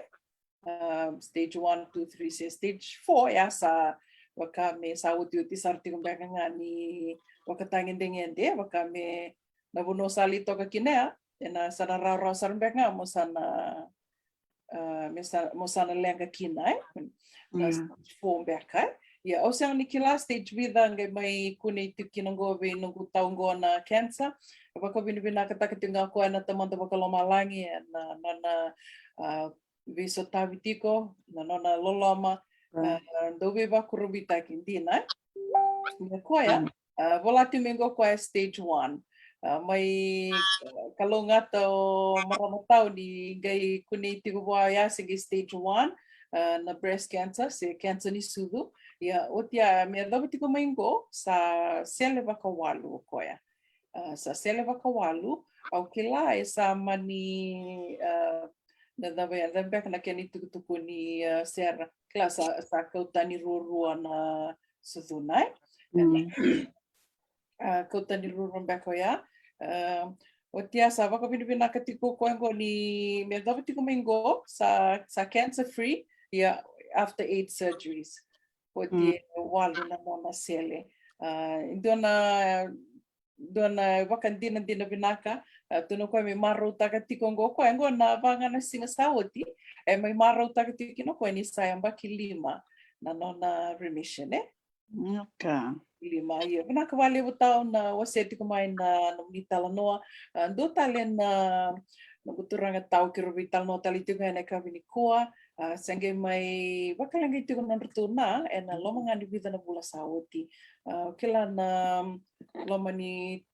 A, stage one, two, three, se stage four ya sa vaka me sa otioti sara tiko beka ga ni vakatagedegede, vaka me na vanua sa lai toka kina ya, ena sa na rawarawa sara beka ga mo sa na, a, me sa, mo sa na leqa kina, e? Na stage four beka, e? Ia, au sega ni kila stage vica qai mai kune tiko kina qo vei noqu tau qo na cancer. Vakavinavinakataka tiko ga o koya na Tamada Vakalomalagi ena, na, na, a, veisotavi tiko, na nona loloma, a, dau veivakurabuitaki dina, e? Ia o koya, a, vola tu mai qo o koya stage one. A, mai, a, kalougata o marama tau ni qai kunei tiko vua ya se qai stage one, a, na breast cancer, se cancer ni sucu. Ia, oti ya, me yacova tiko mai qo, sa sele vakawalu o koya. A, sa sele vakawalu, au kila e sa mani, a, na cava ya, cava beka na kena itukutuku ni, a, Sera, kila sa, sa kau tani ruarua na sucuna, e? A, kau tani ruarua beka oya. A, oti ya sa vakavinavinaka tiko o koya qo ni me yacova tiko mai qo, sa, sa cancer free, ia after eight surgeries. Oti e walu na nona sele. A, dua na dua na vakadinadina vinaka, a, tukuna o koya me marautaka tiko qo o koya, qo na va ga na siga sa oti, e mai marautaka tiko kina o koya ni sa yabaki lima na nona remission, e? Vinaka. Lima, ia. Vinaka vakalevu tau na wasea tiko mai na, na nomuni talanoa. A, dua tale na, noqu turaga tau keirau veitalanoa tale tiko ena yakavi nikua. A, sa qai mai vakaleqai tiko na nodratou na, ena loma ga ni vica na vula sa oti. A, kila na loma ni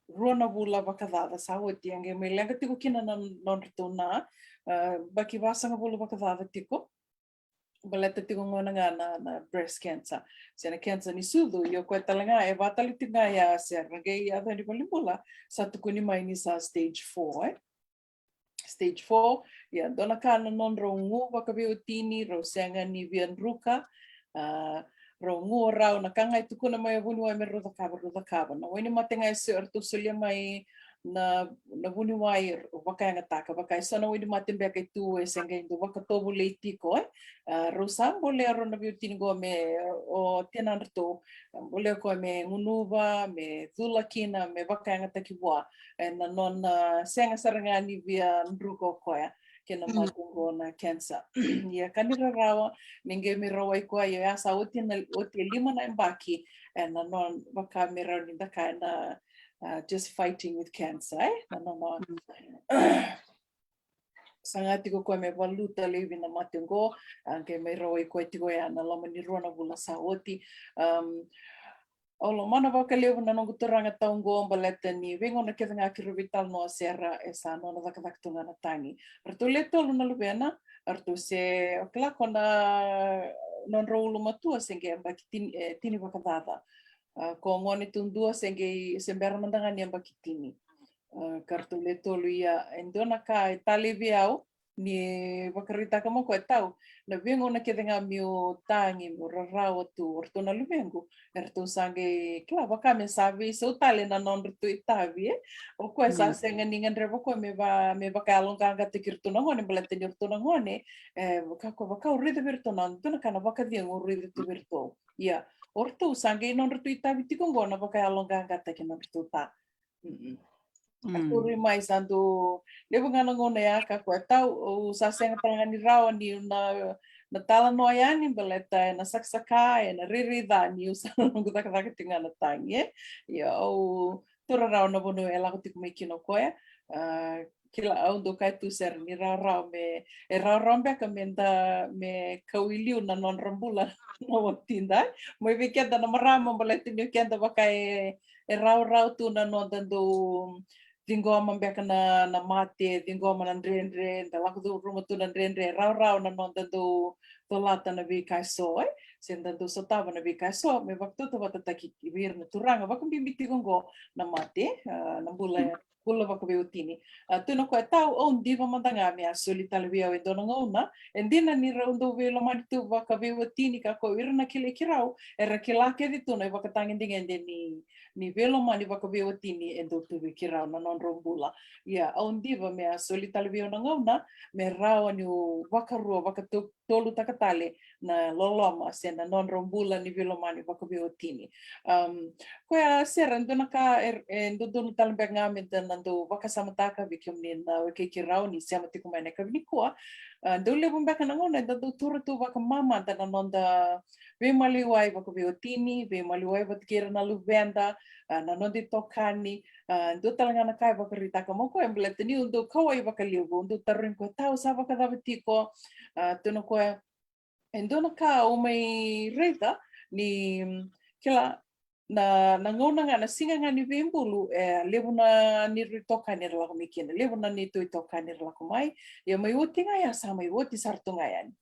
rua na vula vakacaca sa oti, a qai mai leqa tiko kina na nodratou na, a, yabaki vasagavulu vakacaca tiko. Baleta tiko gona ga na, na breast cancer, se na cancer ni sucu, ia o koya tale ga, e vaka tale tiko ga ya, se ra qai yaco yani valenibula, sa tukuni mai ni sa stage four, e? Stage four, ia, dua na ka na nodrau gu vakaveiwatini, rau sega ni via druka, a, rau gu rau na ka ga e tukuna mai o vuniwai me rau cakava, rau cakava. Na wainimate ga e so, ratou solia mai na, na vuniwai, vakayagataka, vaka e so na wainimate beka e tu e se qai dau vakatovolei tiko, e. A, rau sa bolea rau na veiwatini qo me, o tinadratou, bolea koya me gunuva, me cula kina, me vakayagataki vua. E na nona sega sara ga ni via druka o koya kei na mate qo na cancer. Ia ka ni rarawa, ni qai mai rawai koya, ia sa oti na, oti e lima na yabaki, e na nona vaka me rawa ni da kaya na, a, just fighting with cancer, e? Na nona, sa ga tiko koya me valuta laivi na mate qo, a, qai mai rawai koya tiko ya na loma ni rua na vula sa oti. Am, au lomana vakalevu na noqu turaga tau qo baleta ni veigauna kece ga keirau veitalanoa, Sera, e sa nona cakacaka tu ga na tagi. Ratou le tolu na luvena, ratou se, o kila ko na nodrau ulumatua se qai yabaki tini, e, tini vakacaca. A, ko gone tu dua se qai, se bera mada ga ni yabaki tini. A, ka ratou le tolu. Ia, e dua na ka e talevi au, ni vakaraitaka mai o koya, tau, na veigauna kece ga meu tagi, meu rarawa tu, o ratou na luvequ, eratou sa qai, kila, vaka me sa veisau tale na nodratou itavi, e. O koya sa sega ni gadreva o koya me va, me vakayaloqaqataki iratou na gone, baleta ni o ratou na gone, e, vaka ko, vaka au raica vei iratou na dua na ka na vakacegu au raica tu vei iratou. Ia, o ratou sa qai nodratou itavi tiko qo na vakayaloqaqataki nodratou ta. Mm-mm. A, turi mai sa dau levu ga na gauna ya ka koya, tau, au sa sega tale ga ni rawa ni na, na talanoa yani baleta e na sakasaka, e na rairai ca niu sa noqu cakacaka tiko ga na tagi, e. Ia, au taura rawa na vanua e lako tiko mai kina o koya. A, kila, au dau kaya tu, Sera, ni rawarawa me, e rawarawa beka me da, me kau i liu na nodra bula na watida, e. Mai vei keda na marama, baleta ni o keda vaka e, e rawarawa tu na noda dau ciqoma beka na, na mate, ciqoma na dredre, da lako curuma tu na dredre, e rawarawa na noda dau colata na veika e so, e, se da dau sotava na veika e so, me vakatautauvatataki vei ira na turaga, vakabibi tiko qo na mate, a, na bula, bula vakaveiwatini. A, tukuna o koya, tau, au diva mada ga me a soli tale vei au e dua na gauna, e dina ni rau dau veilomani tu vakaveiwatini ka ko ira na kilai keirau, era kila kece tu na ivakatagedegede ni, ni veilomani vakaveiwatini e dau tu vei keirau na nodrau bula. Ia, au diva me a soli tale vei au na gauna me rawa niu vakarua, vakatolutaka tale na loloma se na nodrau bula ni veilomani vakaveiwatini. Am, koya, Sera, e dua na ka e, e dodonu tale beka ga me da na dau vakasamataka vei kemuni na wekai keirau ni sema tiko mai na yakavi nikua. A, dau levu beka na gauna eda dau taura tu vakamamada na noda veimaliwai vakaveiwatini, veimaliwai vata kei ira na luveda, a, na noda itokani. A, dua tale ga na ka e vakaraitaka mai o koya, baleta niu dau kauwai vakalevu, au dau tarogi koya, tau, sa vakacava tiko? A, tukuna o koya, e dua na ka au mai raica ni, kila, na, na gauna ga, na siga ga ni veibulu, e levu na neirau itokani era lako mai kina, levu na neitou itokani era lako mai. Ia mai oti ga ya, sa mai oti sara tu ga yani.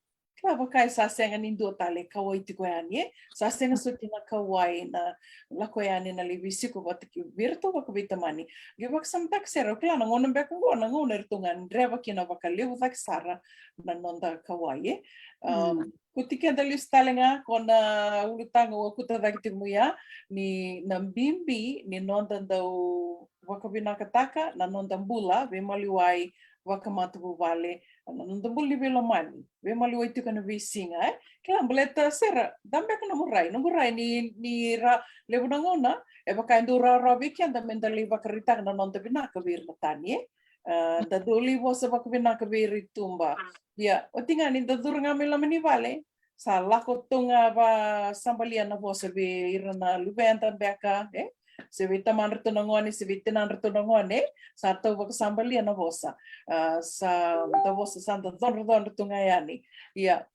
Kila, vaka e sa sega ni dua tale e kauwai tiko yani, e. Sa sega soti na kauwai, na lako yani na lai veisiko vata kei iratou vakaveitamani. Qai vakasamataka, Sera, o kila, na gauna beka qo na gauna eratou gadreva kina vakalevu cake sara na noda kauwai, e. Am, kuti keda lesu tale ga ko na ulutaga au a kuta cake tiko mai ya, ni na bibi ni noda dau vakavinakataka na noda bula veimaliwai vakamatavuvale, na noda bula ni veilomani, veimaliwai tiko ena veisiga, e. Kila, baleta, Sera, ca beka nomu rai, noqu rai ni, ni ra, levu na gauna e vaka e dau rawarawa vei keda me da lai vakaraitaka na noda vinaka vei ira na tani, e. A, da dau lai vosa vakavinaka vei ira i tuba. Ia, oti ga ni da curu ga mai loma ni vale, sa lako tu ga vasabalia na vosa vei ira na luveda beka, e, se vei tamadratou na gone, se vei tinadratou na gone, sa tau vakasabalia na vosa. A, sa da vosa, sa da codrocodro tu ga yani. Ia,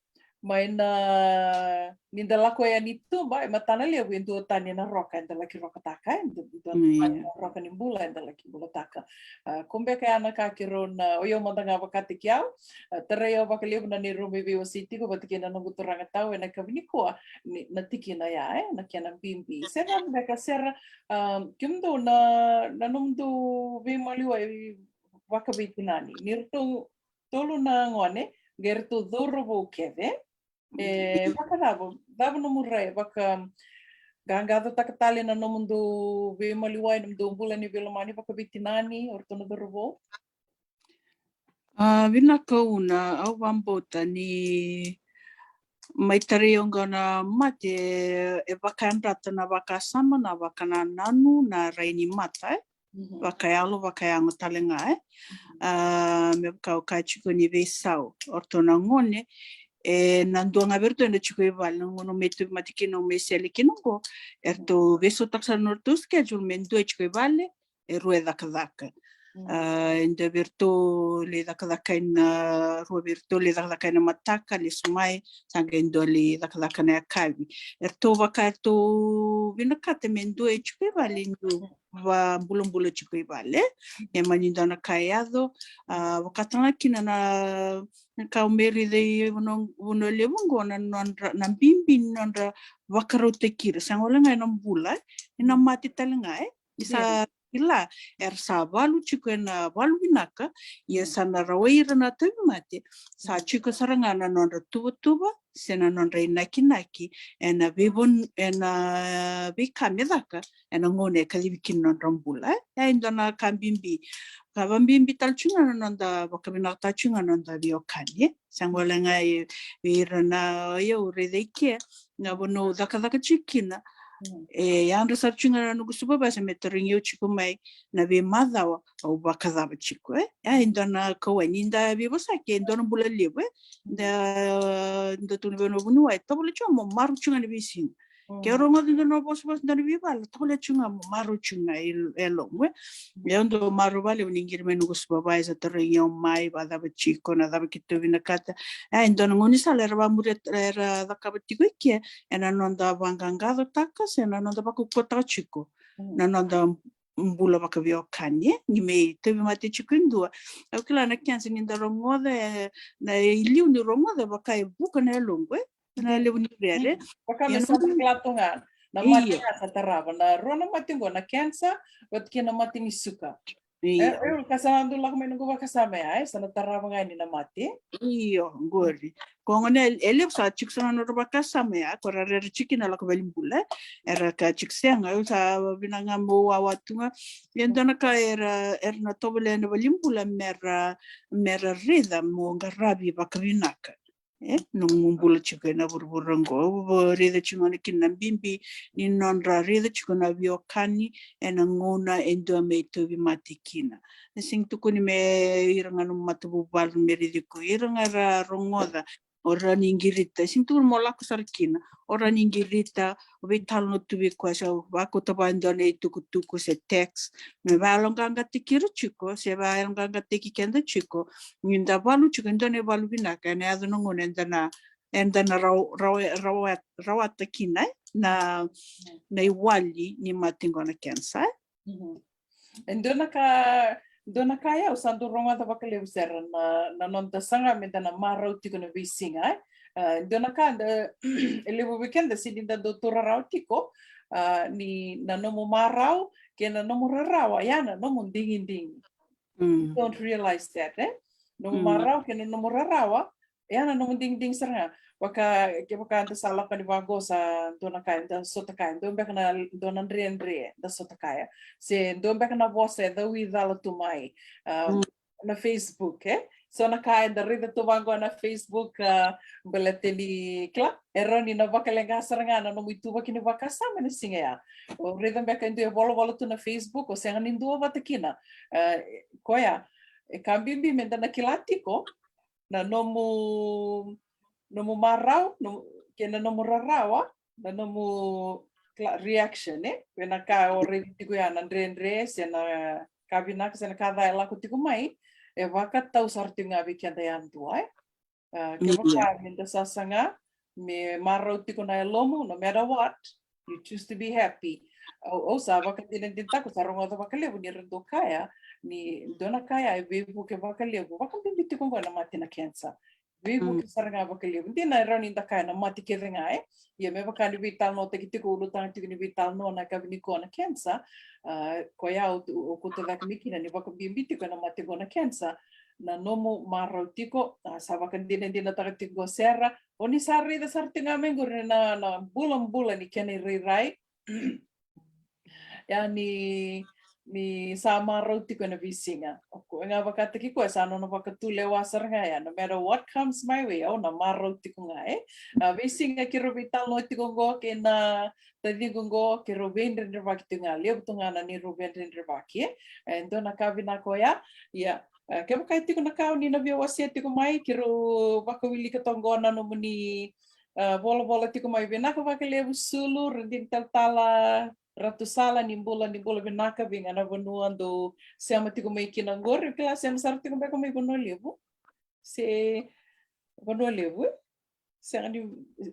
mai na, ni da lako yani i tuba, e matana levu e dua tani na roka eda laki rokataka, e dua, dua tani na roka ni bula eda laki bulataka. A, ko beka ya na ka keirau na, o yau mada ga vakataki au. A, tarai au vakalevu na neirau mai veiwasei tiko vata kei na noqu turaga tau ena yakavi nikua, ni, na tikina ya, e, na kena bibi. Sega beka, Sera, a, kemudou na, na nomudou veimaliwai vakaveitinani, ni ratou tolu na gone, qai ratou cauravou kece. E vakacava, cava nomu rai, vaka qaqacotaka tale na nomudou veimaliwai, nomudou bula ni veilomani vakaveitinani, o ratou na cauravou? A, vinaka Una, au vakabauta ni mai tarai au qo na mate e vakayadrata na vakasama, na vakanananu, na rai ni mata, e? Vakayalo, vakayago tale ga, e? A, me vaka au kaya tiko ni veisau, o ratou na gone, e, na dua ga vei ratou e na tiko i vale, na gauna me tauvimate kina, me sele kina qo, e ratou veisautaka sara na ratou schedule me dua e tiko i vale, e rua e cakacaka. A, e dua vei ratou lai cakacaka ena, rua vei ratou lai cakacaka ena mataka, lesu mai, sa qai dua lai cakacaka na yakavi. E ratou vaka e ratou vinakata me dua e tiko i vale, dua vakabulabula tiko i vale. E mani dua na ka e yaco, a, vakatale ga kina na, na ka au mai raica i Vanua, Vanua Levu qo, na nodra, na bibi ni nodra vakarautaki ira. Sega wale ga ena bula, e, ena mate tale ga, e. Ni sa kila era sa valu tiko ena valu vinaka, ia sa na rawai ira na tauvimate, sa tiko sara ga na nodra tuvatuva se na nodra inakinaki ena veivon-, ena veika me caka ena gauna e kacivi kina na nodra bula, e. E dua na ka bibi. Ka vakabibi tale tiko ga na noda vakavinakataka tiko ga na noda veiwekani, e. Sega wale ga i, vei ira na, o yau raica i ke, na vanua au cakacaka tiko kina. E yadra sara tiko ga na noqu supervisor me tarogi au tiko mai na veimacawa au vakacava tiko, e. E dua na kauwai ni da veivosaki, e dua na bula levu, e. Da, da tu na veivanua vuniwai, tovolea tiko ga mo marau tiko ga na veisiga. Ke o rogoca dua na vosavosa, dua na veivala, tovolea tiko ga mo marau tiko ga e, e lomamu, e. Ia au dau marau vakalevu ni qiri mai noqu supervisor, tarogi au mai, vakacava tiko, na cava keitou vinakata. E, e dua na gaunisala era vakamuria, era cakava tiko i ke, ena noda vaqaqacotaka se na noda vakaukauwataka tiko na noda bula vakaveiwekani, e, ni mai tauvimate tiko e dua. Au kila na cancer ni da rogoca, e, na i liu ni rogoca, vaka e vuka na yaloqu, e. Na levu ni rere. Vaka me sa kila tu ga na mate ga sa tarava, na rua na mate qo, na cancer vata kei na mate ni suka. Io. E, e, ka sa na dau lako mai noqu vakasama ya, e, sa na tarava ga yani na mate. Io, qori. Ko gone e levu sa tiko sa na nodra vakasama ya, ko ra rere tiko na lako valenibula, e. Era kaya tiko sega, au sa vinaka ga meu wawa tu ga. Ia dua na ka era, era na tovolea na valenibula mera, mera raica mo qaravi vakavinaka, e, nomu bula tiko ena vuravura qo. Au raica tiko ga na kena bibi ni nodra raica tiko na veiwekani ena gauna e dua me tauvimate kina. Na sega ni tukuni me ira ga na matavuvale me raici iko, ira ga ra rogoca, o ra ni qirita. Sega ni tukuni mo lako sara kina, o ra ni qirita, o veitalanoa tu vei koya, se o vakauta vua e dua na itukutuku se text, me vayaloqaqataki ira tiko, se vayaloqaqataki keda tiko, ni da valu tiko e dua na ivalu vinaka, ena yaco na gauna eda na, eda na rawa, rawa, rawa, rawata kina, e, na, na iwali ni mate qo na cancer, e. E dua na ka, dua na ka ya au sa dau rogoca vakalevu sara na, na noda saga me da na marau tiko na veisiga, e. A, dua na ka da, e levu vei keda sega ni da dau taura rawa tiko, a, ni na nomu marau kei na nomu rarawa ya na nomu digidigi. You don't realize that, e? Nomu marau kei na nomu rarawa ya na nomu digidigi sara ga. Vaka, kevaka da sa lako ni vaqo sa dua na ka eda sota kaya, dua beka na, dua na dredre da sota kaya, se dua beka na vosa e cau i cala tu mai, a, na Facebook, e? So na ka eda raica tu vaqo na Facebook, a, baleta ni kila, e rawa ni na vakaleqa sara ga na nomu ituvaki ni vakasama ena siga ya. O raica beka e dua e volavola tu na Facebook, o sega ni duavata kina. A, koya e ka bibi me da na kila tiko na nomu, nomu marau, nomu, kei na nomu rarawa, na nomu kila, reaction, e? Vei na ka o raici tiko ya, na dredre se na ka vinaka se na ka ca e lako tiko mai, e vakatau sara tiko ga vei keda yadua, e? A, kevaka me da sa saga me marau tiko na yalomu, no matter what, you choose to be happy. Au, au sa vakadinadinataka, au sa rogoca vakalevu ni ra dau kaya ni dua na ka ya e veivuke vakalevu, vakabibi tiko qo na mate na cancer. Veivuke sara ga vakalevu. Dina e rawa ni da kaya na mate kece ga, e? Ia me vaka ni veitalanoataki tiko, ulutaga tiko ni veitalanoa na yakavi nikua na cancer, a, koya au, au kauta cake mai kina ni vakabibi tiko na mate qo na cancer, na nomu marau tiko. A, sa vakadinadinataka tiko qo Sera. O ni sa raica sara tiko ga mai qori na, na bulabula ni kena irairai. Ia ni, ni sa marau tiko ena veisiga. O koya ga vakataki koya sa nona vakatulewa sara ga ya. No matter what comes my way, au na marau tiko ga, e. A, veisiga keirau veitalanoa tiko qo kei na taciqu qo, keirau veidredrevaki tiko ga, levu tu ga na neirau veidredrevaki, e. E dua na ka vinaka oya. Ia, e, kevaka e tiko na ka o ni na via wasea tiko mai, keirau vakawilika toka qo na nomuni, e, volavola tiko mai. Vinaka vakalevu Sulu, Radini Talatala Ratusala, ni bula, ni bula vinaka vei ga na vanua dou sema tiko mai kina qori. Kila sema sara tiko beka mai Vanua Levu. Se Vanua Levu, e? Sega ni,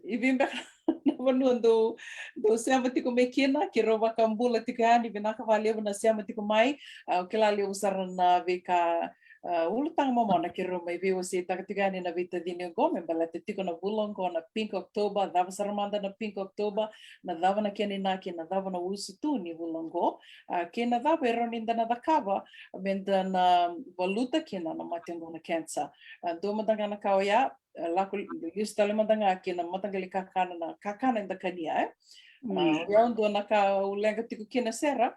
i vei beka na vanua dou, dou sema tiko mai kina, keirau vakabula tiko yani, vinaka vakalevu na sema tiko mai. A, au kila levu sara na veika, a, ulutaga momona keirau mai veiwaseitaka tiko yani na veitacini oqo, me baleta tiko na vula oqo na Pink October, cava sara mada na Pink October, na cava na kena inaki, na cava na usutu ni vula oqo. A, kei na cava e rawa ni da na cakava, me da na valuta kina na mate oqo na cancer. A, dua mada ga na ka oya, e, lako lesu tale mada ga kina mataqali kakana, na kakana eda kania, e. A, mm, o yau dua na ka au leqa tiko kina Sera,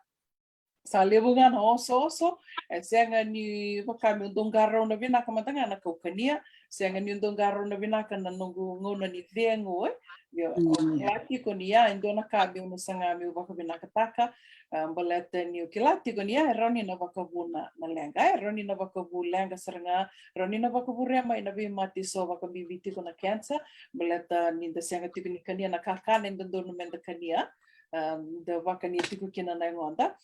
sa levu ga na osooso, e sega ni vaka meu dau qarauna vinaka mada ga na ka au kania, sega ni dau qarauna vinaka na noqu gauna ni cegu, e. Io, mm, au kila tiko ni ya e dua na ka meu na saga meu vakavinakataka, a, baleta niu kila tiko ni ya e rawa ni na vakavuna na leqa, e rawa ni na vakavu leqa sara ga, rawa ni na vakavurea mai na veimate eso vakabibi tiko na cancer, baleta ni da sega tiko ni kania na kakana e dodonu me da kania, a, da vakania tiko kina na yagoda.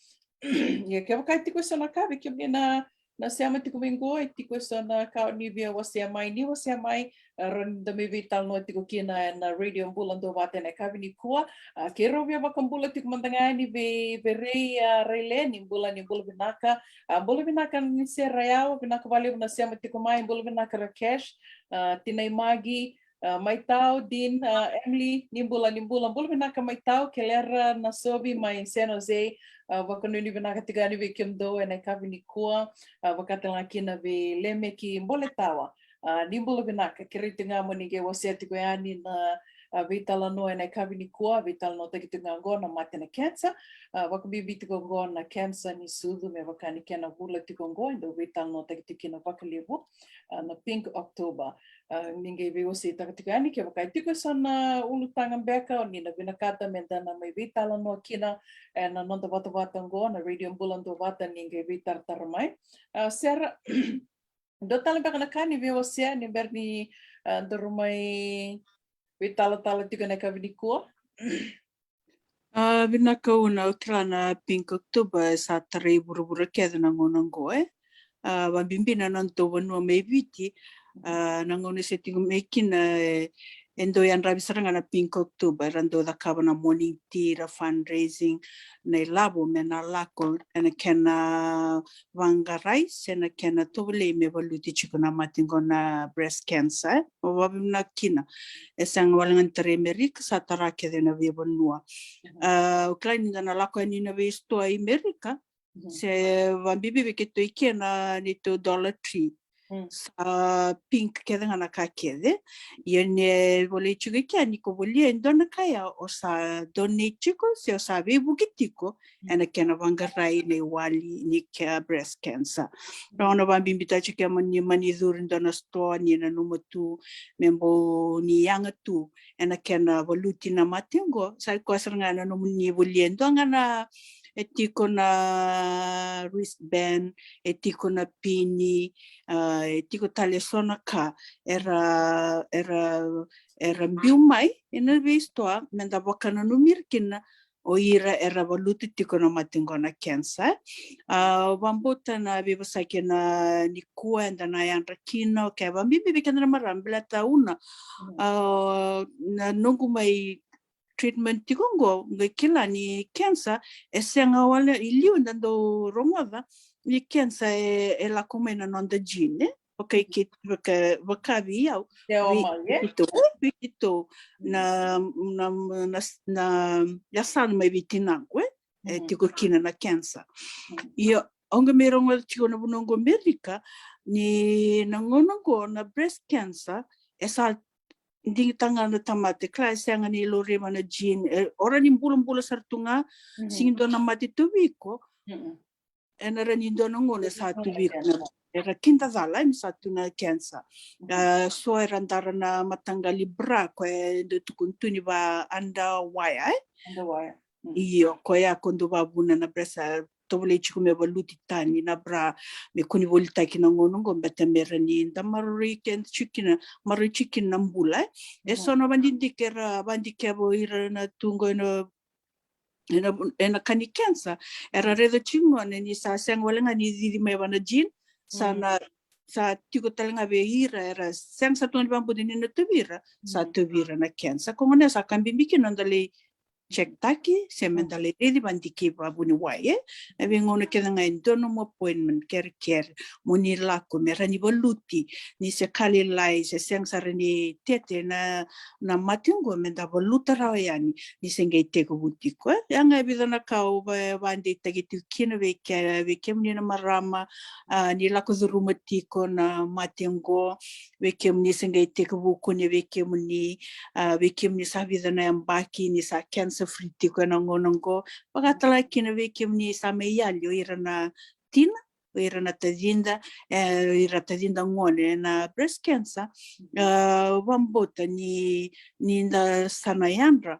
Ia kevaka e tiko eso na ka vei kemuni na, na sema tiko mai qo, e tiko eso na ka o ni via wasea mai, ni wasea mai, e rawa ni da mai veitalanoa tiko kina ena Radio Bula Duavata ena yakavi nikua. A, keirau via vakabula tiko mada ga yani vei Verei, a, Raile, ni bula, ni bula vinaka. A, bula vinaka ni Sera, yau vinaka vakalevu na sema tiko mai, bula vinaka Rakesh, a, tinai Magi, a, Maitau, Dean, a, Emily, ni bula, ni bula, bula vinaka Maitau, Kelera Nasovi mai San Jose, a, vakanuinui vinaka tiko yani vei kemudou ena yakavi nikua, a, vakatale ga kina vei Lemeki Boletawa. A, ni bula vinaka, kerei tiko ga mo ni qai wasea tiko yani na, a, veitalanoa ena yakavi nikua, veitalanoataki tiko ga oqo na mate na cancer, a, vakabibi tiko oqo na cancer ni sucu, me vaka ni kena vula tiko oqo, e dau veitalanoataki tiko kina vakalevu, a, na Pink October. A, ni qai veiwaseitaka tiko yani, kevaka e tiko eso na ulutaga beka o ni na vinakata me da na mai veitalanoa kina ena noda vatavata oqo na Radio Bula Duavata, ni qai veitaratara mai. A, Sera, dua tale beka na ka ni via wasea ni bera ni, a, daru mai veitalatala tiko ena yakavi nikua? A, vinaka Una, au kila na Pink October e sa tarai vuravura kece na gauna oqo, e. A, vakabibi na nodatou vanua mai Viti, a, na gauna e se tiko mai kina, e, e dau yadravi sara ga na Pink October, era dau cakava na morning tea, ra fundraising, na ilavo me na lako ena kena vaqarai se na kena tovolei me valuti tiko na mate qo na breast cancer, e. Mo vakavinaka kina. E sega wale ga ni tara i Amerika, sa tara kece na veivanua. Mhm. A, au kila ni da na lako yani na veisitoa i Amerika, mhm, se vakabibi vei keitou i ke na neitou Dollar Tree. Mm. Sa pink kece ga na ka kece. Ia ni volai tiko i kea ni ko volia e dua na ka ya, o sa donate tiko se o sa veivuke tiko, mm, ena kena vaqarai na iwali ni ke breast cancer. Mm. Rawa na vakabibitaka tiko ke mo ni mani curu e dua na sitoa ni nanuma tu me bau ni yaga tu ena kena valuti na mate oqo. Sa i koya sara ga na nomuni volia e dua ga na, e tiko na wristband, e tiko na pini, a, e tiko tale eso na ka era, era, era biu mai ena veisitoa me da vakananumi ira kina o ira era valuta tiko na mate qo na cancer. A, au vakabauta na veivosaki ena nikua eda na yadra kina, okay, vakabibi vei keda na marama, baleta Una, mm, a, na noqu mai treatment tiko qo, qai kila ni cancer e sega wale, i liu da dau rogoca ni cancer e, e lako mai na noda gene, e? Vaka i ke, vaka, vaka vei au, e, vei, o mai, e? Vei keitou, e? Vei keitou, mm, na, na, na, na yasana mai vei tinaqu, e? E, mm, tiko kina na cancer. Mm. Io, au qai mai rogoca tiko na vanua qo Amerika, ni na gauna oqo na breast cancer e sa digitaka ga na tamata, kila e sega ni laurai vua na gene, e, o rawa ni bulabula sara tu ga, sega ni dua na mate tu vei iko. Ena rawa ni dua na gauna sa tu vei iko na, era kidacala, e, me sa tu na cancer. A, so era dara na mataqali bra, koya e dau tukuni tu ni va underwire, e? Underwire. Io, koya ko dau vavuna na breast, a, tovolei tiko me valuti tani na bra, me kua ni volitaki na gauna oqo, baleta me rawa ni da maroroi keda tiko kina, maroroi tiko kina na bula, e? E so na vadidike era vadikeva o ira na tu oqo ena, ena, ena ka ni cancer, era raica tiko gona ni sa sega wale ga ni cici mai vua na gene, sa na, sa tiko tale ga vei ira, era sega sara tu ga ni vakabauta ni na tauvi ira, sa tauvi ira na cancer. Ko gona sa ka bibi kina noda lai check-taki, se me da lai raici vadikeva vuniwai, e? Na veigauna kece ga e dua nomu appointment, kerekere, mo ni lako, me rawa ni valuti, ni se ka lailai, se sega sara ni tete na, na mate oqo, me da valuta rawa yani, ni se qai tekivu tiko, e? Ya ga e vica na ka au va-, vadeitaki tiko kina vei ke-, vei kemuni na marama, a, ni lako curuma tiko na mate oqo, vei kemuni se qai tekivu kune vei kemuni, a, vei kemuni sa vica na yabaki ni sa cancer free tiko ena gauna oqo. Vaka tale ga kina vei kemuni sa mai yali, o ira na tina, o ira na tacida, e, o ira tacida gone na breast cancer. A, vakabauta ni, ni da sa na yadra,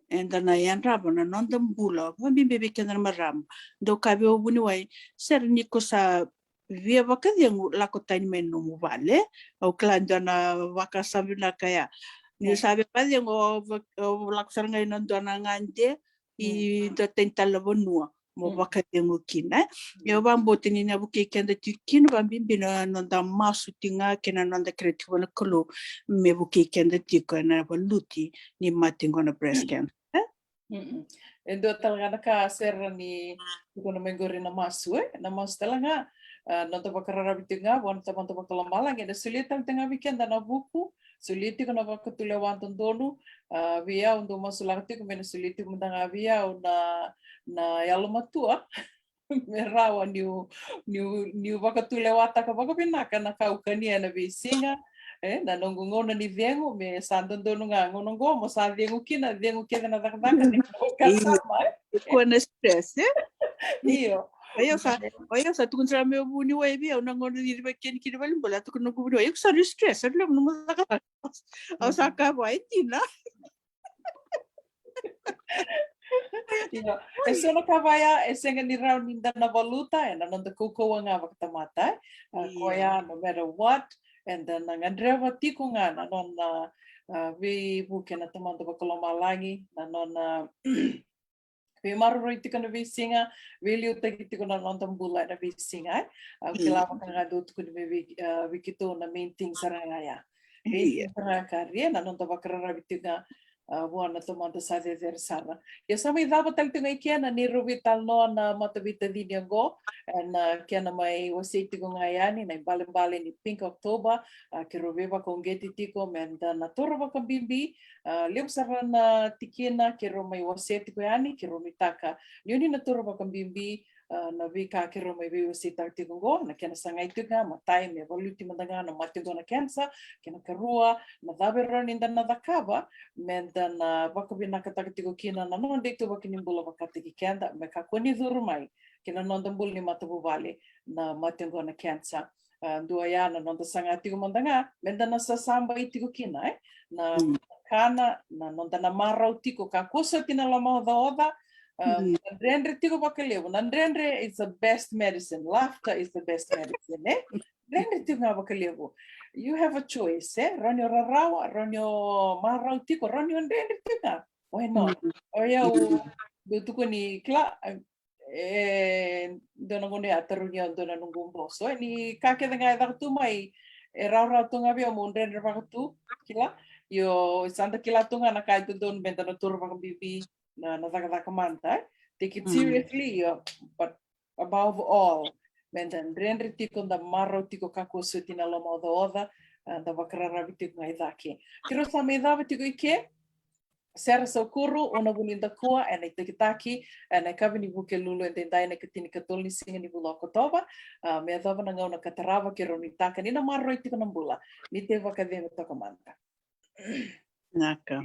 eda na yadrava na noda bula, vakabibi vei keda na marama. Dau kaya vei au vuniwai, sere ni ko sa via vakacegu, lako tani mai nomu vale. Au kila dua na vakasama vinaka ya. Ni sa via vakacegu, o va-, o lako sara ga ina dua na gade, i dua tani tale na vanua mo vakacegu kina, e? Au vakabauta ni na vukei keda tiko kina vakabibi na noda masu tiko ga kei na noda kerea tiko vua na Kalou me vukei keda tiko ena valuti ni mate oqo na breast cancer, e? E dua tale ga na ka sere ni tukuna mai qori na masu, e? Na masu tale ga, a, noda vakararavi tiko ga vua na Tamada Vakalomalagi, ena solia tale tiko ga vei keda na vuku, solia tiko na vakatulewa dodonu, a, vei au dau masulaka tiko me na solia tiko mada ga vei au na, na yalomatua me rawa niu, niu, niu vakatulewataka vakavinaka na ka au kania ena veisiga, e, na noqu gauna ni cegu, me sa dodonu ga gauna oqo mo sa cegu kina, cegu kece na cakacaka, ni vakasama, e? Kua na stress, e? Io. Io, sa, io, sa tukuna sara mai o vuniwai vei au na gauna ni vakeni kina valenibula, tukuna noqu vuniwai, iko sa rui stress, sa rui levu nomu cakacaka. Au sa kaya vua, e dina. Io, e so na ka vaya e sega ni rawa ni da na valuta ena noda kaukauwa ga vakatamata, e? A, koya, no matter what, eda na gadreva tiko ga na nona, a, veivuke na Tamada Vakalomalagi, na nona veimaroroi tiko na veisiga, veiliutaki tiko na noda bula ena veisiga, e? Au kila vaka ga dau tukuni mai vei, a, vei keitou na main thing sara ga ya. Main thing sara ga ka ria na noda vakararavi tiko ga, a, vua na Tamada sa cecere sara. Ia sa mai cava tale tiko ga i ke na neirau veitalanoa na mataveitacini oqo, ena kena mai wasei tiko ga yani na ibalebale ni Pink October, a, keirau veivakauqeti tiko me da na taura vakabibi, a, levu sara na tikina keirau mai wasea tiko yani, keirau nuitaka ni oni na taura vakabibi, a, na veika keirau mai veiwaseitaka tiko oqo, na kena sagai tiko ga, matai, me valuti mada ga na mate oqo na cancer, kena karua, na cava e rawa ni da na cakava me da na vakavinakataka tiko kina na noda ituvaki ni bula vakataki keda, me kakua ni curu mai ki na noda bula ni matavuvale na mate oqo na cancer. A, dua ya na noda saga tiko mada ga me da na sasabai tiko kina, e? Na kakana, na noda na marau tiko, kakua soti na lomaocaoca. A, na dredre tiko vakalevu. Na dredre is the best medicine. Laughter is the best medicine, e? Dredre tiko ga vakalevu. You have a choice, e? Rawa ni o rarawa, rawa ni o marau tiko, rawa ni o dredre tiko ga. Why not? O yau dau tukuni, kila, e, dua na gauna ya tarogi au dua na noqu boso, e, ni ka kece ga e caka tu mai e rawarawa tu ga vei au meu dredrevaka tu, kila. Io, sa da kila tu ga na ka e dodonu me da na taura vakabibi na, na cakacaka mada, e. Take it seriously, io, but above all, me da dredre tiko, da marau tiko, kakua soti na lomaocaoca, a, da vakararavi tiko ga i cake. Keirau sa mai cava tiko i ke? Sera Saukuru, Una Vunidakua, ena itakitaki ena yakavi ni Vukelulu edaidai, na ikatinikatolu ni siga ni vula o Okotova. A, me yacova na gauna ka tarava, keirau nuitaka ni na maroroi tiko na bula. Ni tei vakacegu toka mada. Naka.